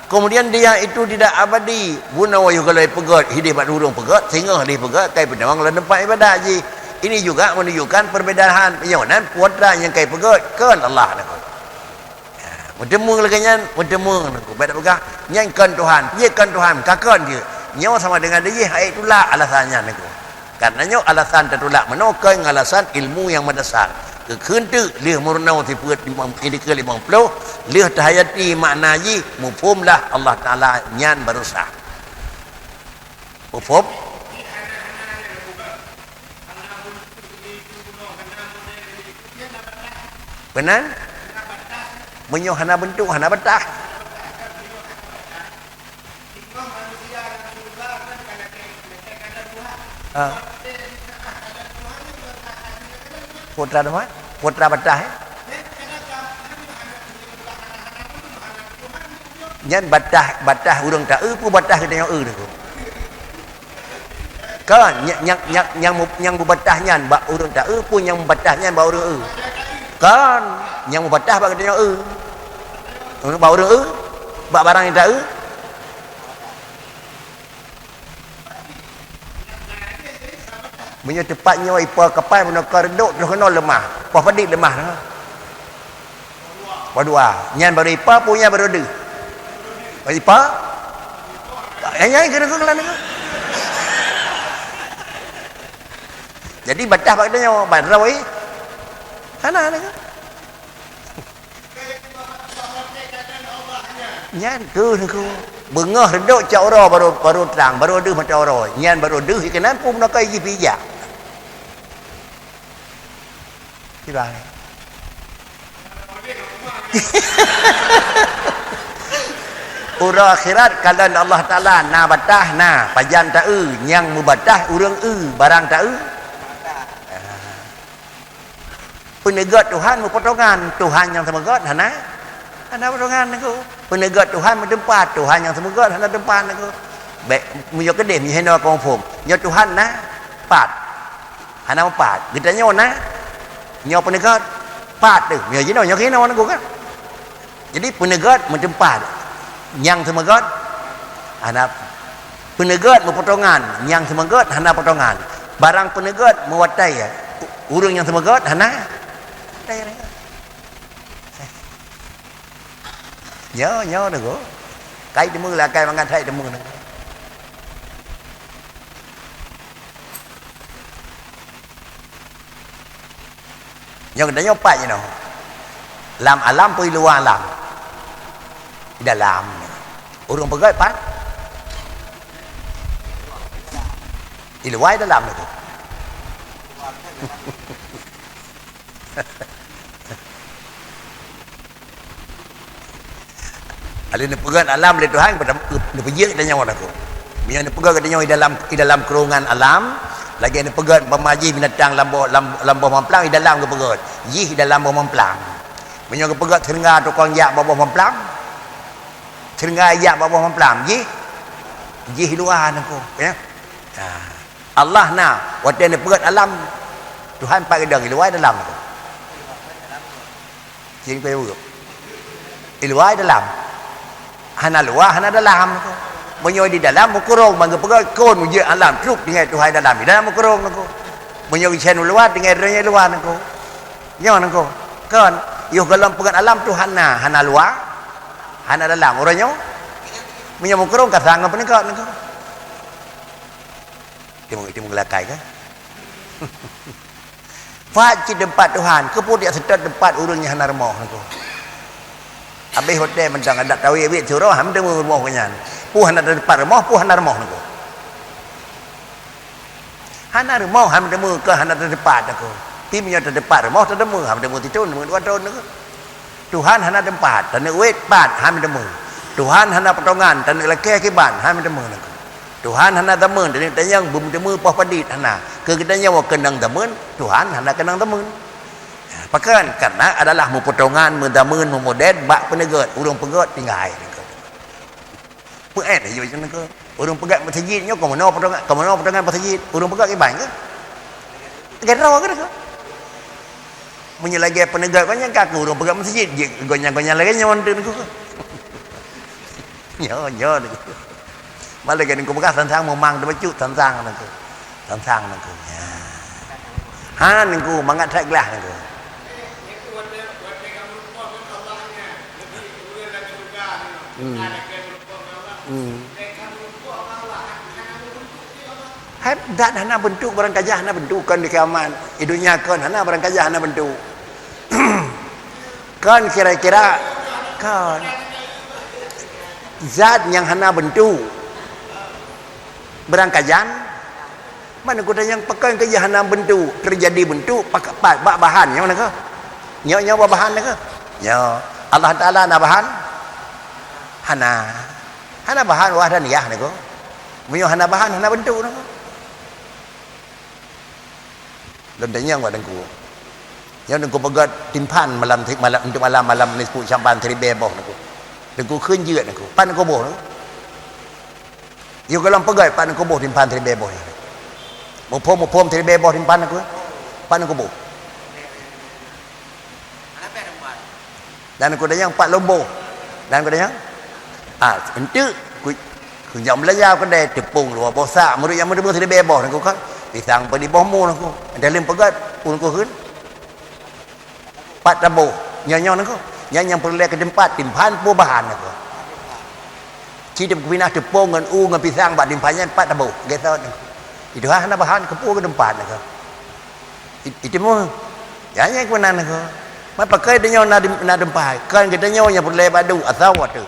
Kemudian dia itu tidak abadi. Bunoe yoh golom peugöt, hideh bak ureuëng peugöt, singoh lé peugöt, kai peudong lam teumpat ibadat jih. Ini juga menunjukkan perbedaan. Nyoe nan putra nyang kai peugöt, kon Allah nyan. Ha, meuteumé lagée nyan, meuteumé nyan. Bèk peugah, nyan kon Tuhan. Ye kon Tuhan, ka kon jih. Nyoe sama dengan jih hai tulak alasan nyan nyan. Karena nyoe alasan tatulak meunoe kon alasan ilmu nyang meudasar. Keu kheun teuk lheueh meurunoe sifeuet limong, keudikeue limong ploh, lheueh tahayati makna jih, muphomlah Allah Taala nyan baru sah. Muphom? Meunan? Meunyoe hana beuntuk, hana batah. Ha. Putra teuma? Putra batah, eh? Nyan batah, batah ureuëng taeu peue batah geutanyoe eu nyan? Kon, nyang, nyang, nyang, nyang mu-, nyang meubatah nyan bak ureuëng taeu peue nyang meubatah nyan bak ureuëng eu? Kon, nyang meubatah bak geutanyoe eu. Bak ureuëng eu? Bak barang nyang taeu? Meunyoe teupat nyoe ipa kapai meunoe ka reudok troh keunoe leumah. Poh padit leumah nyoe. Poh dua. Nyan baru ipa, peue nyan baru deuh. Baru ipa? Nyan, nyan keuneuk keulan nyoe. Jadi batah bak geutanyoe, bak droe. Hana nyoe. Nyan keuh nyoe. Beungoh reudok cot uroe baru, baru trang, baru deuh mata uroe. Nyan baru deuh keunan pun meunoe ka jih pijak. Sibang. Uroe akhirat kalon Allah Taala na batah na, pajan taeu, nyang meubatah ureuëng eu, barang taeu. Peuneugöt Tuhan meupotongan, Tuhan nyang seumeugöt hana, hana potongan nyoe. Peuneugöt Tuhan meuteumpat, Tuhan nyang seumeugöt hana teumpat nyoe. Bèk, meunyoe keudeh, meunyoe hinoe ka muphom. Nyoe Tuhan na, pat. Hana meupat. Geutanyoe na, nyoe peuneugöt, pat teuh. Meunyoe jinoe, nyoe keunoe nyoe kan. Jadi peuneugöt meuteumpat. Nyang seumeugöt hana, peuneugöt meupotongan, nyang seumeugöt hana potongan. Barang peuneugöt meuwatèe, ureuëng nyang seumeugöt hana. Nyoe, nyoe nyoe. Kai teumé lah, kai mangat hai teumé nyoe. Nyoe geutanyoe pat jinoe. Lam alam peue i luwa alam? I dalam. Ureuëng peugöt pat? I luwa, i dalam nyoe. Lheueh neupeugöt alam lé Tuhan, neupeujeuet geutanyoe lagoe. Meunyoe neupeugöt geutanyoe i dalam, i dalam keurungan alam, lagèe neupeugöt umpama jih binatang lam boh, lam, lam boh mamplam, i dalam geupeugöt. Jih i dalam boh mamplam. Meunyoe geupeugöt seureuga tukang jak bak boh mamplam, seureuga jak bak boh mamplam, jih, jih i luwa nyoe, ya. Ha. Allah na, watèe neupeugöt alam, Tuhan pat geudong, i luwa i dalam nyoe. Cing keu ureuëng. I luwa i dalam. Hana luwa, hana dalam. Meunyoe di dalam meukurong, ban geupeugöt kon ujeuet alam, trok tinggai Tuhan dalam. Di dalam meukurong nyoe. Meunyoe geucen u luwa, tinggai droe nyoe luwa nyoe. Nyoe nyoe. Kon, yoh gohlom peugöt alam Tuhan na, hana luwa, hana dalam. Uroe nyoe, meunyoe meukurong ka sang ngon peuneugöt nyoe. Timu, timu geulakai kan? Pat cit teumpat Tuhan, keupeue dak seutôt teumpat ureuëng nyang hana rumoh nyoe? Habéh watèe mantong adak tawi-tawi siuroe, han teumé rumoh nyan. Peue hana teumpat rumoh, peue hana rumoh nyoe? Hana rumoh, han teumé keu hana teumpat nyoe. Tapi meunyoe teumpat rumoh, teumé, han teumé situ, teumé dua thôn nyoe. Tuhan hana teumpat, taneuk wét pat, han teumé. Tuhan hana potongan, taneuk lakée kiban, hana meuteumé nangku. Tuhan hana zameun, taneuk tanyong beumeuteumé poh padit, hana. Keu geutanyoe keunong zameun, Tuhan hana keunong zameun. Pakon? Karena adalah meupotongan, meuzameun, meumodern bak peuneugét, ureuëng peugét tinggai nangku. Peuet laju nangku. Ureuëng peugét meuseujid nyoe keumeunyoe potongan, keumeunyoe potongan meuseujid, ureuëng peugét kiban keuh? Lagée droe keuh nangku. Meunyoe lagée peuneugét gobnyan ka keuh ureuëng peugét meuseujid, jeuet gobnyan-gobnyan lagée nyoe nangku. Nyoe, nyoe nangku. Malah lagée nangku peugah sang-sang meumang teubacut sang-sang nangku. Sang-sang nangku. Ya. Ha nangku mangat that glah nangku. Hmm. Hmm. Hai, zat hana beuntuk, barang kajah hana beuntuk, kon di kiamat. Di dunia kon hana barang kajah hana beuntuk. Kon kira-kira, kon. Zat nyang hana beuntuk. Barang kajah, mana kuda nyang pakon kajah hana beuntuk, teujadi beuntuk, pak-, pa-, bak bahan nyoe nangku. Nyoe, nyoe bak bahan nangku. Nyoe. Allah Taala na bahan? Hana. Hana bahan wahdaniyah nangku. Meunyoe hana bahan, hana beuntuk nangku. Lôn tanyong bak teungku. Nyoe teungku peugét timphan malam, malam, untuk malam, malam nisfu Sya'ban siribée boh nangku. Teungku kheun jeuet nangku. Pat nangku boh nangku? Yôh gohlom peugét pat nangku boh timphan siribée boh nyan. Muphom-muphom siribée boh timphan nangku. Pat nangku boh? Dan kuda nyang pat lom boh. Dan kuda nyang? Ah, enteuk ku, ku nyang beulanja keudée teupông luwa boh sak, meureuek nyang meudeubu siribée boh nangku kan. Pisang peue di boh mu nangku. Dalem peugét pun ku kheun. Pat taboh. Nyoe, nyoe nangku. Nyan nyang peureulée keu teumpat, timphan peue bahan nangku. Ci teupinah teupông ngon u ngon pisang bak timphan nyan pat taboh. Gét sot nangku. Itu hana bahan keupeue keu teumpat nangku. It-, itu mu. Ya, nyang keunan nangku. Mai pakai tanyoe na dem-, na teumpat. Kan geutanyoe nyang peureulée bak duek, asau ateueh.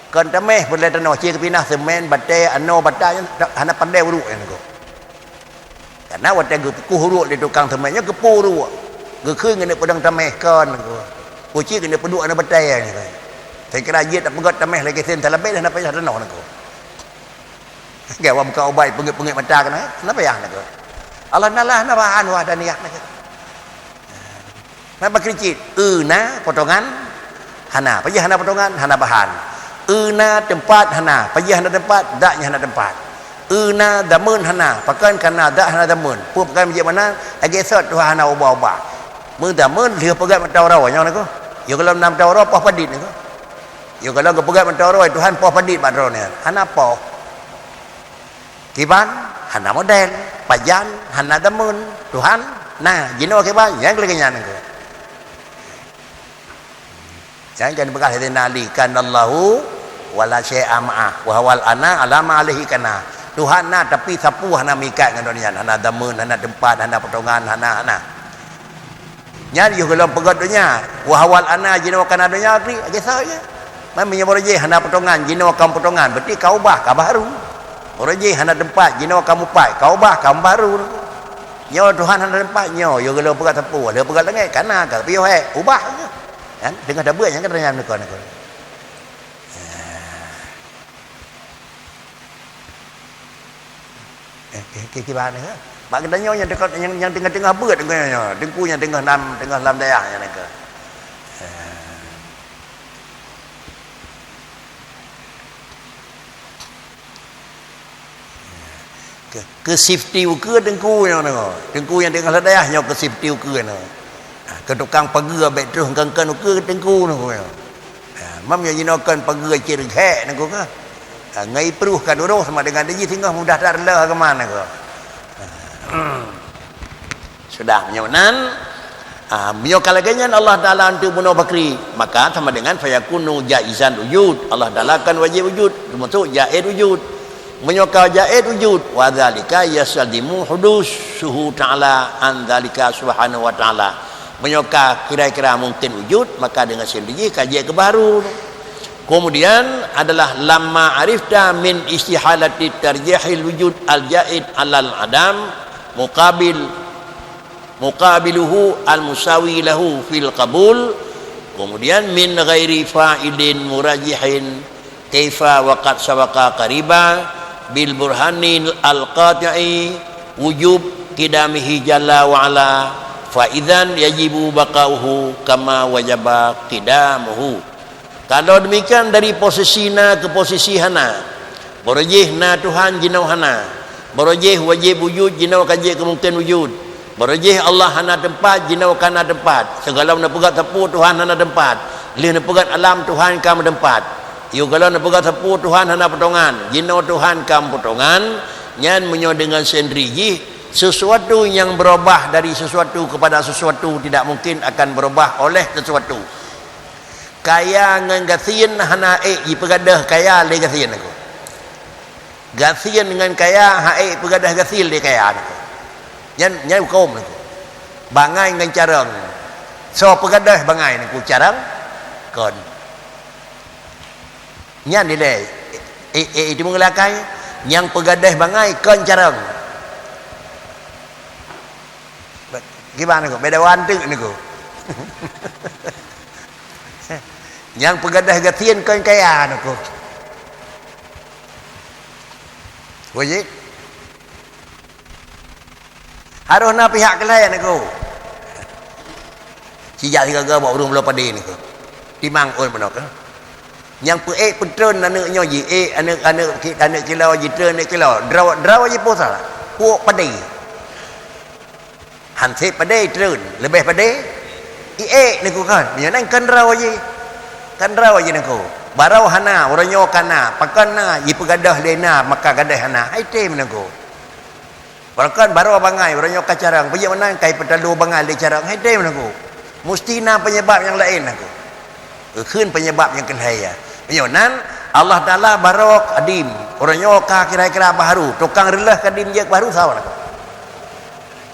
Kon tameh peureulée tanoh, ci teupinah semen, batée, anoe, bata nyan ta-, hana pandai uruek nyan nangku. Karena watée geukueh uruek lé tukang semen nyoe, geupeu uruek. Geukheun keuneuk peudong tameh kon nangku. Kuci keuneuk peuduek aneuk batée nyan. Saya kira jeuet tapeugét tameh lagée sen talabeh hana payah tanoh nangku. Gawam keu ubai peungét-peungét mata keunan, hana payah nangku. Allah Taala hana bahan wahdaniyah nangku. Na bakri cit, eu na potongan hana. Pajan hana potongan, hana bahan. Eu na teumpat hana. Pajan hana teumpat, zat nyang hana teumpat. Eu na zameun hana. Pakon kana zat hana zameun. Peue pakon bijéh meunan, lagée sot tuha hana ubah-ubah. Meuzameun lheueh peugét mata uroe nyoe nangku. Yôh gohlom na mata uroe poh padit nangku. Yôh gohlom geupeugét mata uroe Tuhan poh padit bak droeneuh. Hana poh. Kiban hana modern, pajan hana zameun, Tuhan na jinoe kiban, nyang lagée nyan nangku. Nyang kan beugah Saidina Ali, "Kanallahu wa la syai'a ma'ah, wa huwal ana ala ma alaihi kana." Tuhan na, tapi sapeue hana meuikat ngon donya nyan, hana zameun, hana teumpat, hana potongan, hana, hana. Nyan yôh gohlom peugét donya. Wa huwal ana jinoe kana donya, lagée sahoe nyan. Man meunyoe baroe jih hana potongan, jinoe ka meupotongan, berarti ka ubah, ka baharu. Baroe jih hana teumpat, jinoe ka mupat, ka ubah, ka baharu. Nyoe Tuhan hana teumpat, nyoe yôh gohlom peugét sapeue, lheueh peugét langét, kana ka piôh hék, ubah. Kan? Teungoh tabeuet nyan kan donya nangku-nangku. Eh, eh, ke, ke, kiban, eh? Bak geutanyoe nyang dekat, nyang, nyang teungoh-teungoh beuet, nyoe, nyoe, teungku nyang teungoh nam, teungoh lam dayah nyan, nangku. Eh. Ke, ke safety ukeue teungku nyoe, nyoe. Teungku nyang teungoh lam dayah nyoe ke safety ukeue nyoe. Ah, ke tukang pageue bék troh ngkeun-keun ukeue teungku nyoe. Ha, mam nyang jinoe kon pageue cit gét nangku ka. Ha, ngai pruh ka duroh sama dengan diji singoh mudah that leuh agama nangku. Ha. Sudah meunyoe nan, ha, meunyoe ka lagée nyan Allah Taala untuk bunoe bakri, maka sama dengan fayakunu jaizan wujud. Allah Taala kan wajib wujud, termasuk jaiz wujud. Meunyoe ka jaiz wujud, wa dzalika yastalzimu hudusuhu ta'ala an dzalika subhanahu wa ta'ala. Meunyoe ka kira-kira mungkin wujud, maka deungon sendiri jih ka jeuet keu baharu. Kemudian adalah lamma arifta min istihalati tarjihil wujud al-jaid alal adam muqabil, muqabiluhu al-musawi lahu fil qabul, Kemudian, min ghairi fa'ilin murajihin kaifa wa qad sabaqa qariba bil burhanil al-qati'i wujub qidamihi jalla wa ala, fa idzan yajibu baqa'uhu kama wajaba qidamuhu. Kalau demikian, dari posisi na ke posisi hana, barojih na Tuhan jinoe hana, barojih wajib wujud jinoe ka jeuet keu mungken wujud, barojih Allah hana teumpat jinoe ka na teumpat. Sigohlom neupeugah sapeue Tuhan hana teumpat, lheueh neupeugah alam Tuhan ka meuteumpat. Yôh, gohlom neupeugah sapeue Tuhan hana potongan, jinoe Tuhan ka meupotongan. Nyan meunyoe deungon sendiri jih, sesuatu nyang berubah dari sesuatu kepada sesuatu tidak mungkin akan berubah oleh sesuatu. Kaya ngon gasien hana ék jipeugadôh kaya lé gasien nangku. Gasien ngon kaya hana ék peugadôh gasien lé kaya nangku. Nyan, nyan huköm nangku. Bangai ngon carông. Soe peugadôh bangai nangku, carông? Kon. Nyan dilée. Eh, eh, eh, timu ngeulakai. Nyang peugadôh bangai kon carông. Kiban nangku, beda wan teuk nangku. Nyang peugadôh gasien kon kaya nangku. Wajib. Harôh na pihak keulai nangku. Sijak sigaga bak ureuëng bloe padé nangku. Timang ôn meunoe, eh. Nyang peuék peutreun aneuëk nyoe jiék aneuëk, aneuëk ki-, aneuëk kilo jitreun aneuëk kilo. Droe, droe jipoh salah. Puek padé. Han sép padé treun, leubeh padé iék nangku kan. Meunyoe nan kan droe jih. Kan droe jih nangku. Barô hana, uroe nyoe ka na, pakon na, jipeugadôh lé na, maka gadôh hana. Hai tem nangku. Pakon barô bangai, uroe nyoe ka carông, peujeuet meunan kai peutalo bangai lé carông. Hai tem nangku. Musti na penyebab nyang laén nangku. Geukheun penyebab nyang keuhai, ya. Meunyoe nan, Allah Taala barô kadim, uroe nyoe ka kira-kira baharu, tukang reuleh kadim jeuet baharu sawa nangku.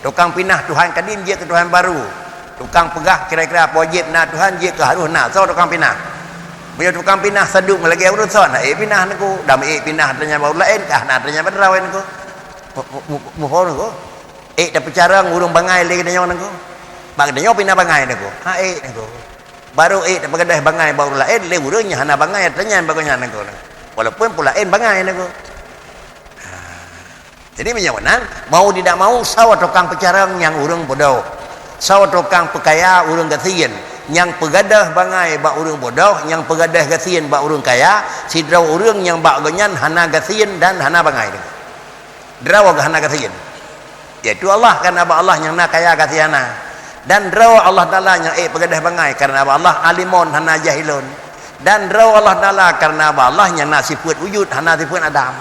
Tukang pinah Tuhan kadim jeuet keu Tuhan baru. Tukang peugah kira-kira wajéb na Tuhan jeuet keu harôh na. Soe tukang pinah? Meunyoe tukang pinah saduek meulagée ureuëng soe na ék pinah nangku. Dam ék pinah teunyan bak ureuëng laén, kah na teunyan bak droe nangku. Mu-, mu-, mu-, muphom nangku. Ék tapeucarông ureuëng bangai lé geutanyoe nangku. Bak geutanyoe pinah bangai nangku. Ha ék nangku. Barô ék tapeugadôh bangai bak ureuëng laén lé ureuëng nyang hana bangai teunyan bak geuhnyan nangku. Walaupun peue laén bangai nangku. Ha. Jadi, meunyoe meunan, mau tidak mau, sawa tukang peucarông nyang ureuëng bodoh, sawa tukang peukaya ureuëng gasien, nyang peugadôh bangai bak ureuëng bodoh, nyang peugadôh gasien bak ureuëng kaya, sidroe ureuëng nyang bak gobnyan hana gasien dan hana bangai. Droe hana gasien, yaitu Allah, karena bak Allah nyang na kaya gasien hana. Dan droe Allah Taala nyang ék peugadôh bangai, karena bak Allah alimun hana jahilun. Dan droe Allah Taala, karena bak Allah nyang na sifeuet wujud, hana sifeuet adam.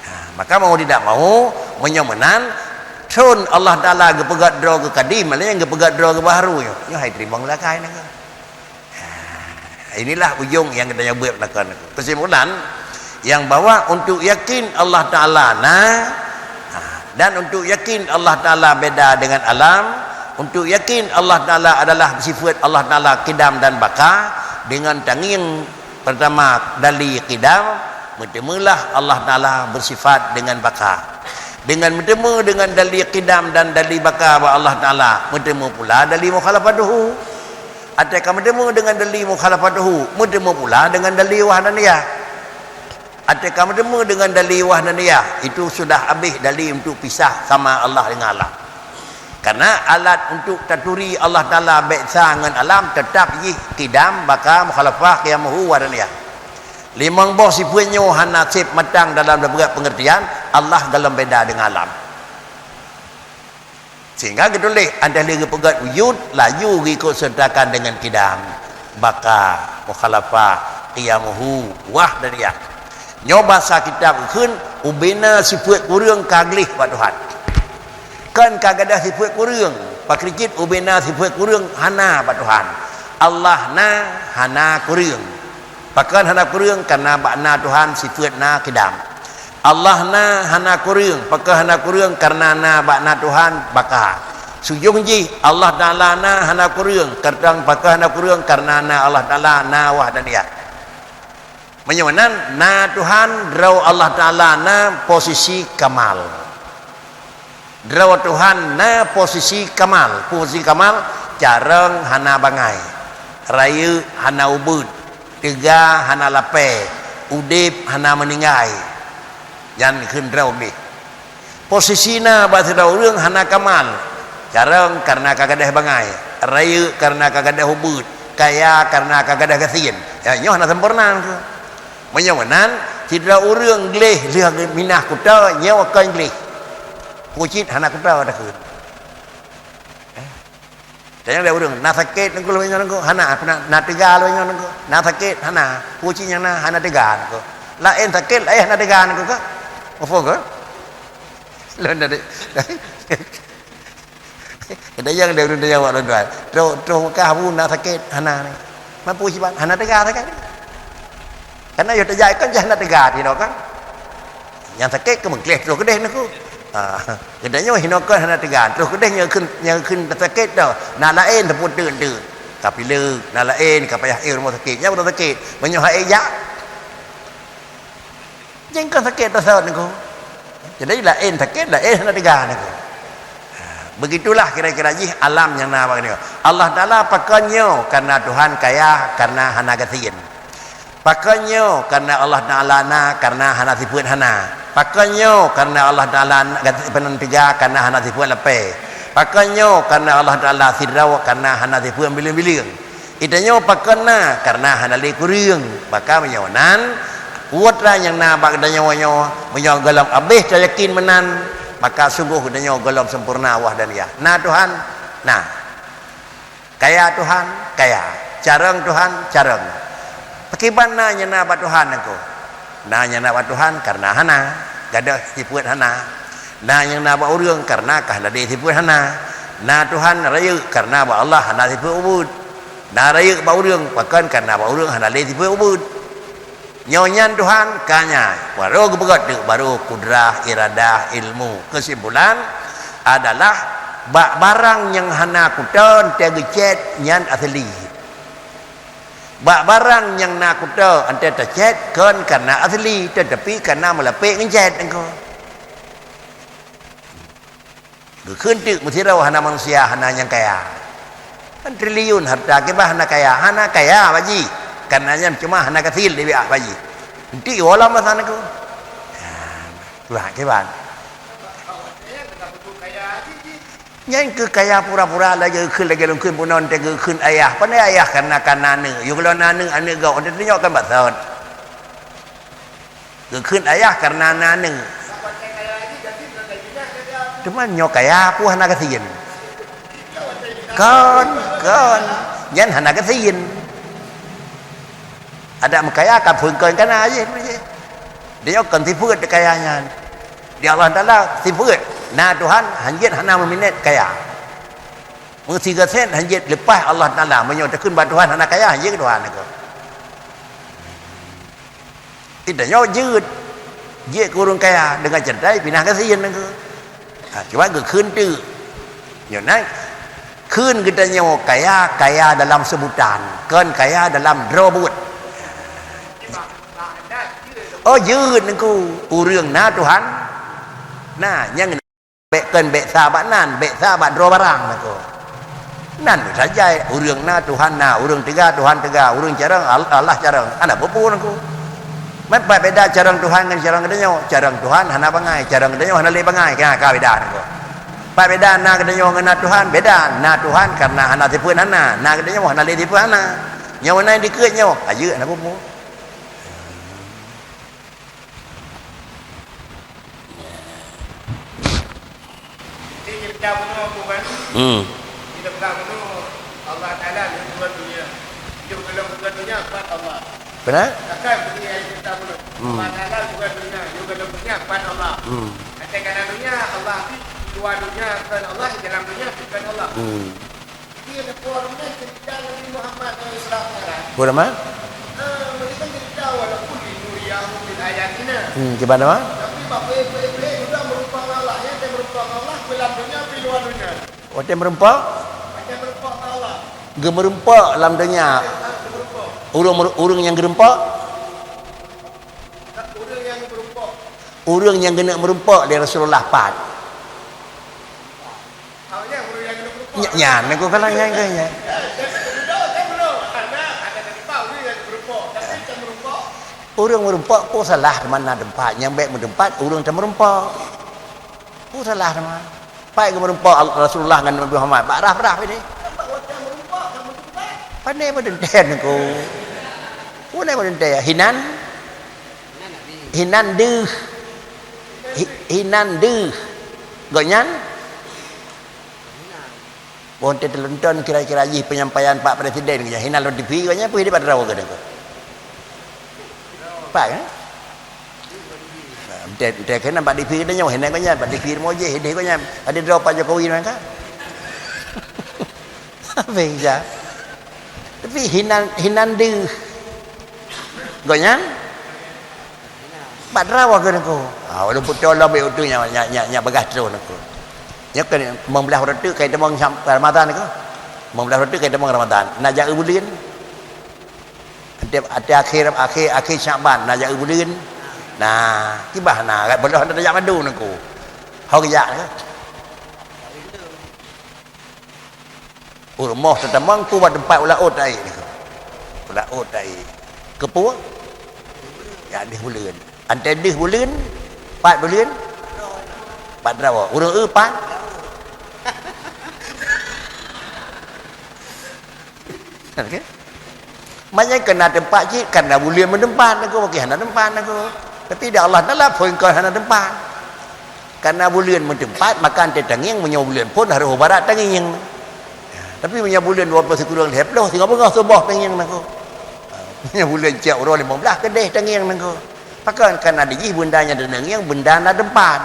Ha, maka mau tidak mau, meunyoe meunan, thon Allah Taala geupeugét droe geukadim, malah nyang geupeugét droe geubaharu nyoe. Nyoe hai teurimong lakée nangku. Ha, inilah ujong nyang geutanyoe buet nakon nangku. Kesimpulan, yang bahwa untuk yakin Allah Taala na, ha, dan untuk yakin Allah Taala beda dengan alam, untuk yakin Allah Taala adalah sifat Allah Taala kidam dan baka, dengan tangieng pertama dali kidam, meuteumeulah Allah Taala bersifat dengan baka. Dengan meuteumeu dengan dali kidam dan dali baka bak Allah Taala, meuteumeu pula dali mukhalafatuhu. Até ka meuteumeu dengan dali mukhalafatuhu, meuteumeu pula dengan dali wahdaniyah. Até ka meuteumeu dengan dali wahdaniyah, itu sudah habéh dali untuk pisah sama Allah dengan alam. Karena alat untuk taturi Allah Taala bék sa ngon alam tetap jih kidam, baka, mukhalafah, qiyamuhu, wahdaniyah. Limong boh sifeuet nyoe hana sép matang dalam beureukat peungeurtian, Allah gohlom beda dengan alam. Sehingga geutuléh, até lheueh geupeugét wujud, laju geuikot seurtakan dengan kidam, baka, mukhalafah, qiyamuhu, wahdaniyah. Nyoe basa kitab kheun, ubena sifeuet kureueng ka gleh bak Tuhan. Kon ka gadôh sifeuet kureueng, pakri cit ubena sifeuet kureueng hana bak Tuhan. Allah na, hana kureueng. Pakon hana kureueng? Karena bak na Tuhan sifeuet na kidam. Allah na hana kureueng, pakon hana kureueng? Karena na bak na Tuhan baka. Sujong jih, Allah Taala na hana kureueng, karena pakon hana kureueng? Karena na Allah Taala na wahdaniyah. Meunyoe nan, na Tuhan, droe Allah Taala na posisi kamal. Droe Tuhan na posisi kamal. Posisi kamal, carông hana bangai. Rayeuk hana ubeuet, teuga hana lapée, udeb hana meuninggai. Nyan kheun droe gleh. Posisi na bak sidroe ureuëng hana kamal. Carông kareuna ka gadôh bangai, rayeuk kareuna ka gadôh ubeuet, kaya kareuna ka gadôh gasien. Ya, nyoe hana sempurna keuh. Meunyoe meunan, sidroe ureuëng gleh lheueh minah kuto, nyoe kon gleh. Peue cit hana kuto takheun. Eh? Tanyong lé ureuëng, "Na sakét nangku lôn nyoe nangku?" "Hana." "Na, na teuga lôn nyoe nangku?" "Na sakét?" "Hana." "Peue cit nyang na?" "Hana teuga nangku." Laén sakét, laén hana teuga nangku kah? Muphom kah? Lôn tadi. Tanyong lé ureuëng tanyong bak lôn tuan. "Troh, troh Mekah bu na sakét?" "Hana." "Peue cit ban?" "Hana teuga sakét." Kareuna yoh tajak ikon jih hana teuga tinoe kan. Nyang sakét keu meugleh troh keudeh nangku. Ha, geutanyoe hinoe kon hana teuga, troh keudeh nyang kheun, nyang kheun sakét tau. Na laén teupeue teuk-teuk. Ka pileuk, na laén ka payah éh rumoh sakét. Nyang rumoh sakét, meunyoe hai jak. Jeuet kon sakét tasot nangku. Jadi laén sakét, laén hana teuga nangku. Ha, begitulah kira-kira jih alam nyang na bak nyoe. Allah Taala pakon nyoe kareuna Tuhan kaya, kareuna hana gasien. Pakon nyoe kareuna Allah Taala na, kareuna hana sifeuet hana. Pakon nyoe kareuna Allah Taala na, gata sipeunang teuga kareuna hana sifeuet lapée. Pakon nyoe kareuna Allah Taala sidroe kareuna hana sifeuet bileueng-bileueng. Geutanyoe pakon na kareuna hana lé kureueng. Maka meunyoe nan, peue nyang na bak geutanyoe nyoe, meunyoe gohlom abéh tayakin meunan, maka sunggoh geutanyoe gohlom sempurna wah dan yah. Na Tuhan? Na. Kaya Tuhan? Kaya. Carông Tuhan? Carông. Pakriban na nyang na bak Tuhan nangku? Na nyang na bak Tuhan kareuna hana, gadôh sifeuet hana. Na nyang na bak ureuëng kareuna ka hana lé sifeuet hana. Na Tuhan rayeuk kareuna bak Allah hana sifeuet ubeuet. Na rayeuk bak ureuëng pakon kareuna bak ureuëng hana lé sifeuet ubeuet. Nyoe nyan Tuhan ka nyan, barô geupeugét teuk, barô kudrah, iradah, ilmu. Keusimpulan adalah bak barang nyang hana kuto teuh geucét nyan asli. Bak barang nyang na kuto teuh tacét kon kareuna asli, teutapi kareuna meulapék ngon cét nangku. Geukheun teuk meusidroe hana manusia hana nyang kaya. Kan triliun harta kiban hana kaya, hana kaya bak jih. Kareuna nyan cuma hana gasil dibiak bak jih. Enti wolam masa nangku. Ha, kiban, kiban. Nyan keuh kaya pura-pura lagée geukheun lagée lôn kheun bunoe teuh geukheun ayah. Pandai ayah kareuna ka na aneuëk. Yôh gohlom na aneuëk, aneuëk gob, teuh tunyok kan basot. Geukheun ayah kareuna na aneuëk. Teuma nyoe kaya peue hana gasien? Kon, kon. Nyan hana gasien. Adak meukaya ka phon kon kana jih, jih. Dia kon sifeuet kaya nyan. Di Allah Taala sifeuet. Na Tuhan hanjeuet hana meuminét kaya. Meusigaset hanjeuet leupah Allah Taala. Meunyoe takheun bak Tuhan hana kaya, hanjeuet Tuhan nangku. Geutanyoe jeuet, jeuet keu ureuëng kaya deungon ceurita pinah gasien nangku. Ha, cuba geukheun teuk. Nyoe nan kheun geutanyoe kaya, kaya dalam seubutan, kon kaya dalam droe buet. Oh, jeuet nangku, ureuëng na Tuhan. Na, nyang Bék kon bék sa bak nan, bék sa bak droe barang nangku. Nan saja ureuëng na Tuhan na, ureuëng teuga Tuhan teuga, ureuëng carông Al-, Allah carông. Hana peue-peue nangku. Man pat beda carông Tuhan ngon carông geutanyoe. Carông Tuhan hana bangai, carông geutanyoe hana lé bangai. Ka, ka beda nangku. Pat beda na geutanyoe ngon na Tuhan, beda. Na Tuhan kareuna hana sifeuet hana, na geutanyoe hana lé sifeuet hana. Nyoe na dikeue nyoe, ayeuk hana peue-peue. Jadi, kita bunuh aku kan? Hmm. Kita pegang bunuh Allah Taala di luar dunia. Hidup dalam bukan dunia, kuat Allah. Benar? Takkan bunyi ayat kita bunuh. Hmm. Allah Taala bukan dunia, hidup dalam dunia, kuat Allah. Hmm. Katakanlah dunia, Allah di luar dunia, bukan Allah, di dalam dunia, bukan Allah. Hmm. Jadi, ada orang cerita Nabi Muhammad dalam Islam sekarang. Boleh, Mak? Ah, mereka cerita walaupun linuriyahu min ayatina. Hmm, gimana, Mak? Tapi bak Ibrahim juga merupakan Allah, ya, dia merupakan Allah dalam dunia, di luar dunia. Oh, dia merempak? Dia merupakan Allah. Gemerempak dalam dunia. Ah, gemerempak. Urang mer-, urang nyang geureumpok? Urang nyang geureumpok. Urang nyang keuneuk meureumpok lé Rasulullah pat? Nya-, nyan, aku kalau nyan ke, nyan. Ureuëng meurumpok peue salah teuma na teumpat, nyang bék meuteumpat ureuëng teumeurumpok. Peue salah teuma? Pai geumeurumpok Al-, Rasulullah ngon Nabi Muhammad bak rah-rah ini. Pane meudenteng ko. Pane meudenteng hinan. Hinan deuh. Hi-, hinan deuh. Gobnyan Boh teuh teulonton kira-kira jih penyampaian Pak Presiden, hinan lôn T V, gobnyan peue di Pak Terawa keudeung. Pak kan? Entah, entah kena bak T V keudeung, hinan gobnyan, bak T V rumoh jih, hideh gobnyan. Ada droe Pak Jokowi nyan kan? Habis dah. Tapi hinan, hinan deuh. Gobnyan? Pat Terawa keudeung. Ha, walaupun tolong baik utu nya, nya, nya, nya bagah terus nangku. Nya kan lima belas uroe teuk kai teumong Syab-, Ramadan nangku. Lima belas uroe teuk kai teumong Ramadan. Na jak buleuen. Ati, ati akhir, akhir, akhir Syakban na jak buleuen. Nah, kibah na, kat beuloh na jak madu nangku. Ho geujak nangku. Urumoh teutamong ku bak teumpat ulat ôt taék nangku. Ulat ôt taék. Keupeue? Ya deuh buleuen. Antée deuh buleuen, pat buleuen, pat Terawa. Ureuëng eu pat. Okey. Maknanya keu na teumpat cit, kana buleuen meuteumpat nangku, bagi hana teumpat nangku. Tapi di Allah Taala phon kon hana teumpat. Kana buleuen meuteumpat, maka antée tangieng meunyoe buleuen phon harôh barat tangieng. Tapi meunyoe buleuen dua ploh sikureueng lhée ploh, singoh beungoh suboh tangieng nangku. Meunyoe buleuen cok uroe lima belas keudeh tangieng nangku. Pakon kana di jih benda nyang tangieng, benda na teumpat.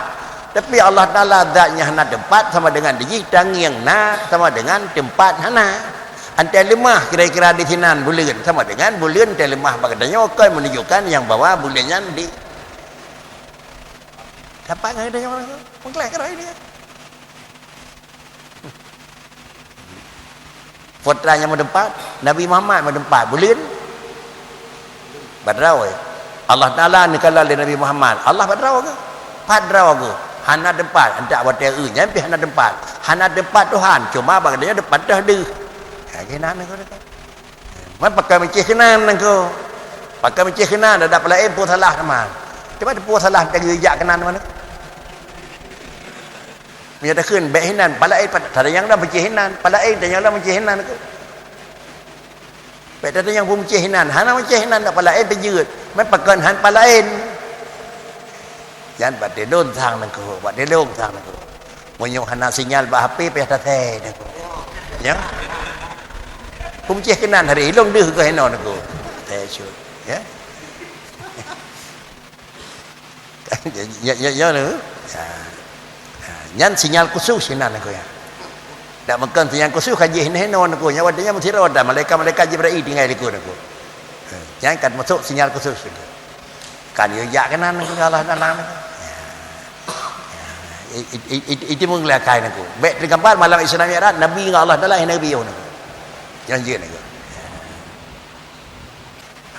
Tapi Allah Taala zat nyang hana teumpat sama dengan di jih tangieng na sama dengan teumpat hana. Antée leumah kira-kira di sinan buleuen sama dengan buleuen antée leumah bak geutanyoe kon menunjukkan nyang bahwa buleuen nyan di Dapat ngon geutanyoe nangku. Meugleh keudroe dia. Putra nyang meuteumpat, Nabi Muhammad meuteumpat. Buleuen? Pat Terawa. Allah Taala neukalon lé Nabi Muhammad. Allah pat Terawa keuh? Pat Terawa keuh? Hana teumpat. Antak watée eu nyan pih hana teumpat. Hana teumpat Tuhan. Cuma bak geutanyoe teumpat toh deuh. Ya, keunan nangku. Man pakon meucéh keunan nangku. Pakon meucéh keunan, adak peulaén peue salah teuma. Cuba teupeue salah teuh geujak keunan mana? Meunyoe takheun bék hinan, peulaén pat-, tanyong dah meucéh hinan, peulaén tanyong dah meucéh hinan nangku. Bék tatanyong peue meucéh hinan, hana meucéh hinan dak peulaén teujeuet. Man pakon han peulaén. Nyan bak tilông sang nangku, bak tilông sang nangku. Meunyoe hana sinyal bak H P, payah tasée nangku. Ya. Peumeucéh keunan hari ilong deuh keu hinoe nangku. Tasée cut. Ya. Ya, ya, ya, ya, nangku. Ya. Ya. Nyan sinyal khusus sinan nangku ya. Dak meukon sinyal khusus ka jih hinoe nangku. Nyan watée nyan meusidroe dah malaikat-malaikat Jibril tinggai di nangku. Ha. Nyan ka masôk sinyal khusus nangku. Kan yue jak keunan nangku Allah Taala nangku. Ya. Ya. I-, i-, i-, itu meugleh kai nangku. Bék teugambar malam Isra Mi'raj, Nabi ngon Allah Taala, Nabi yoh nangku. Janji nangku.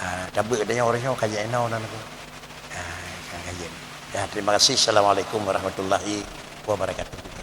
Ha, tabeuek tanyoe ureuëng nyoe ka jeuet inoe nangku. Ha, ka jeuet. Ya, terima kasih. Assalamualaikum warahmatullahi wabarakatuh.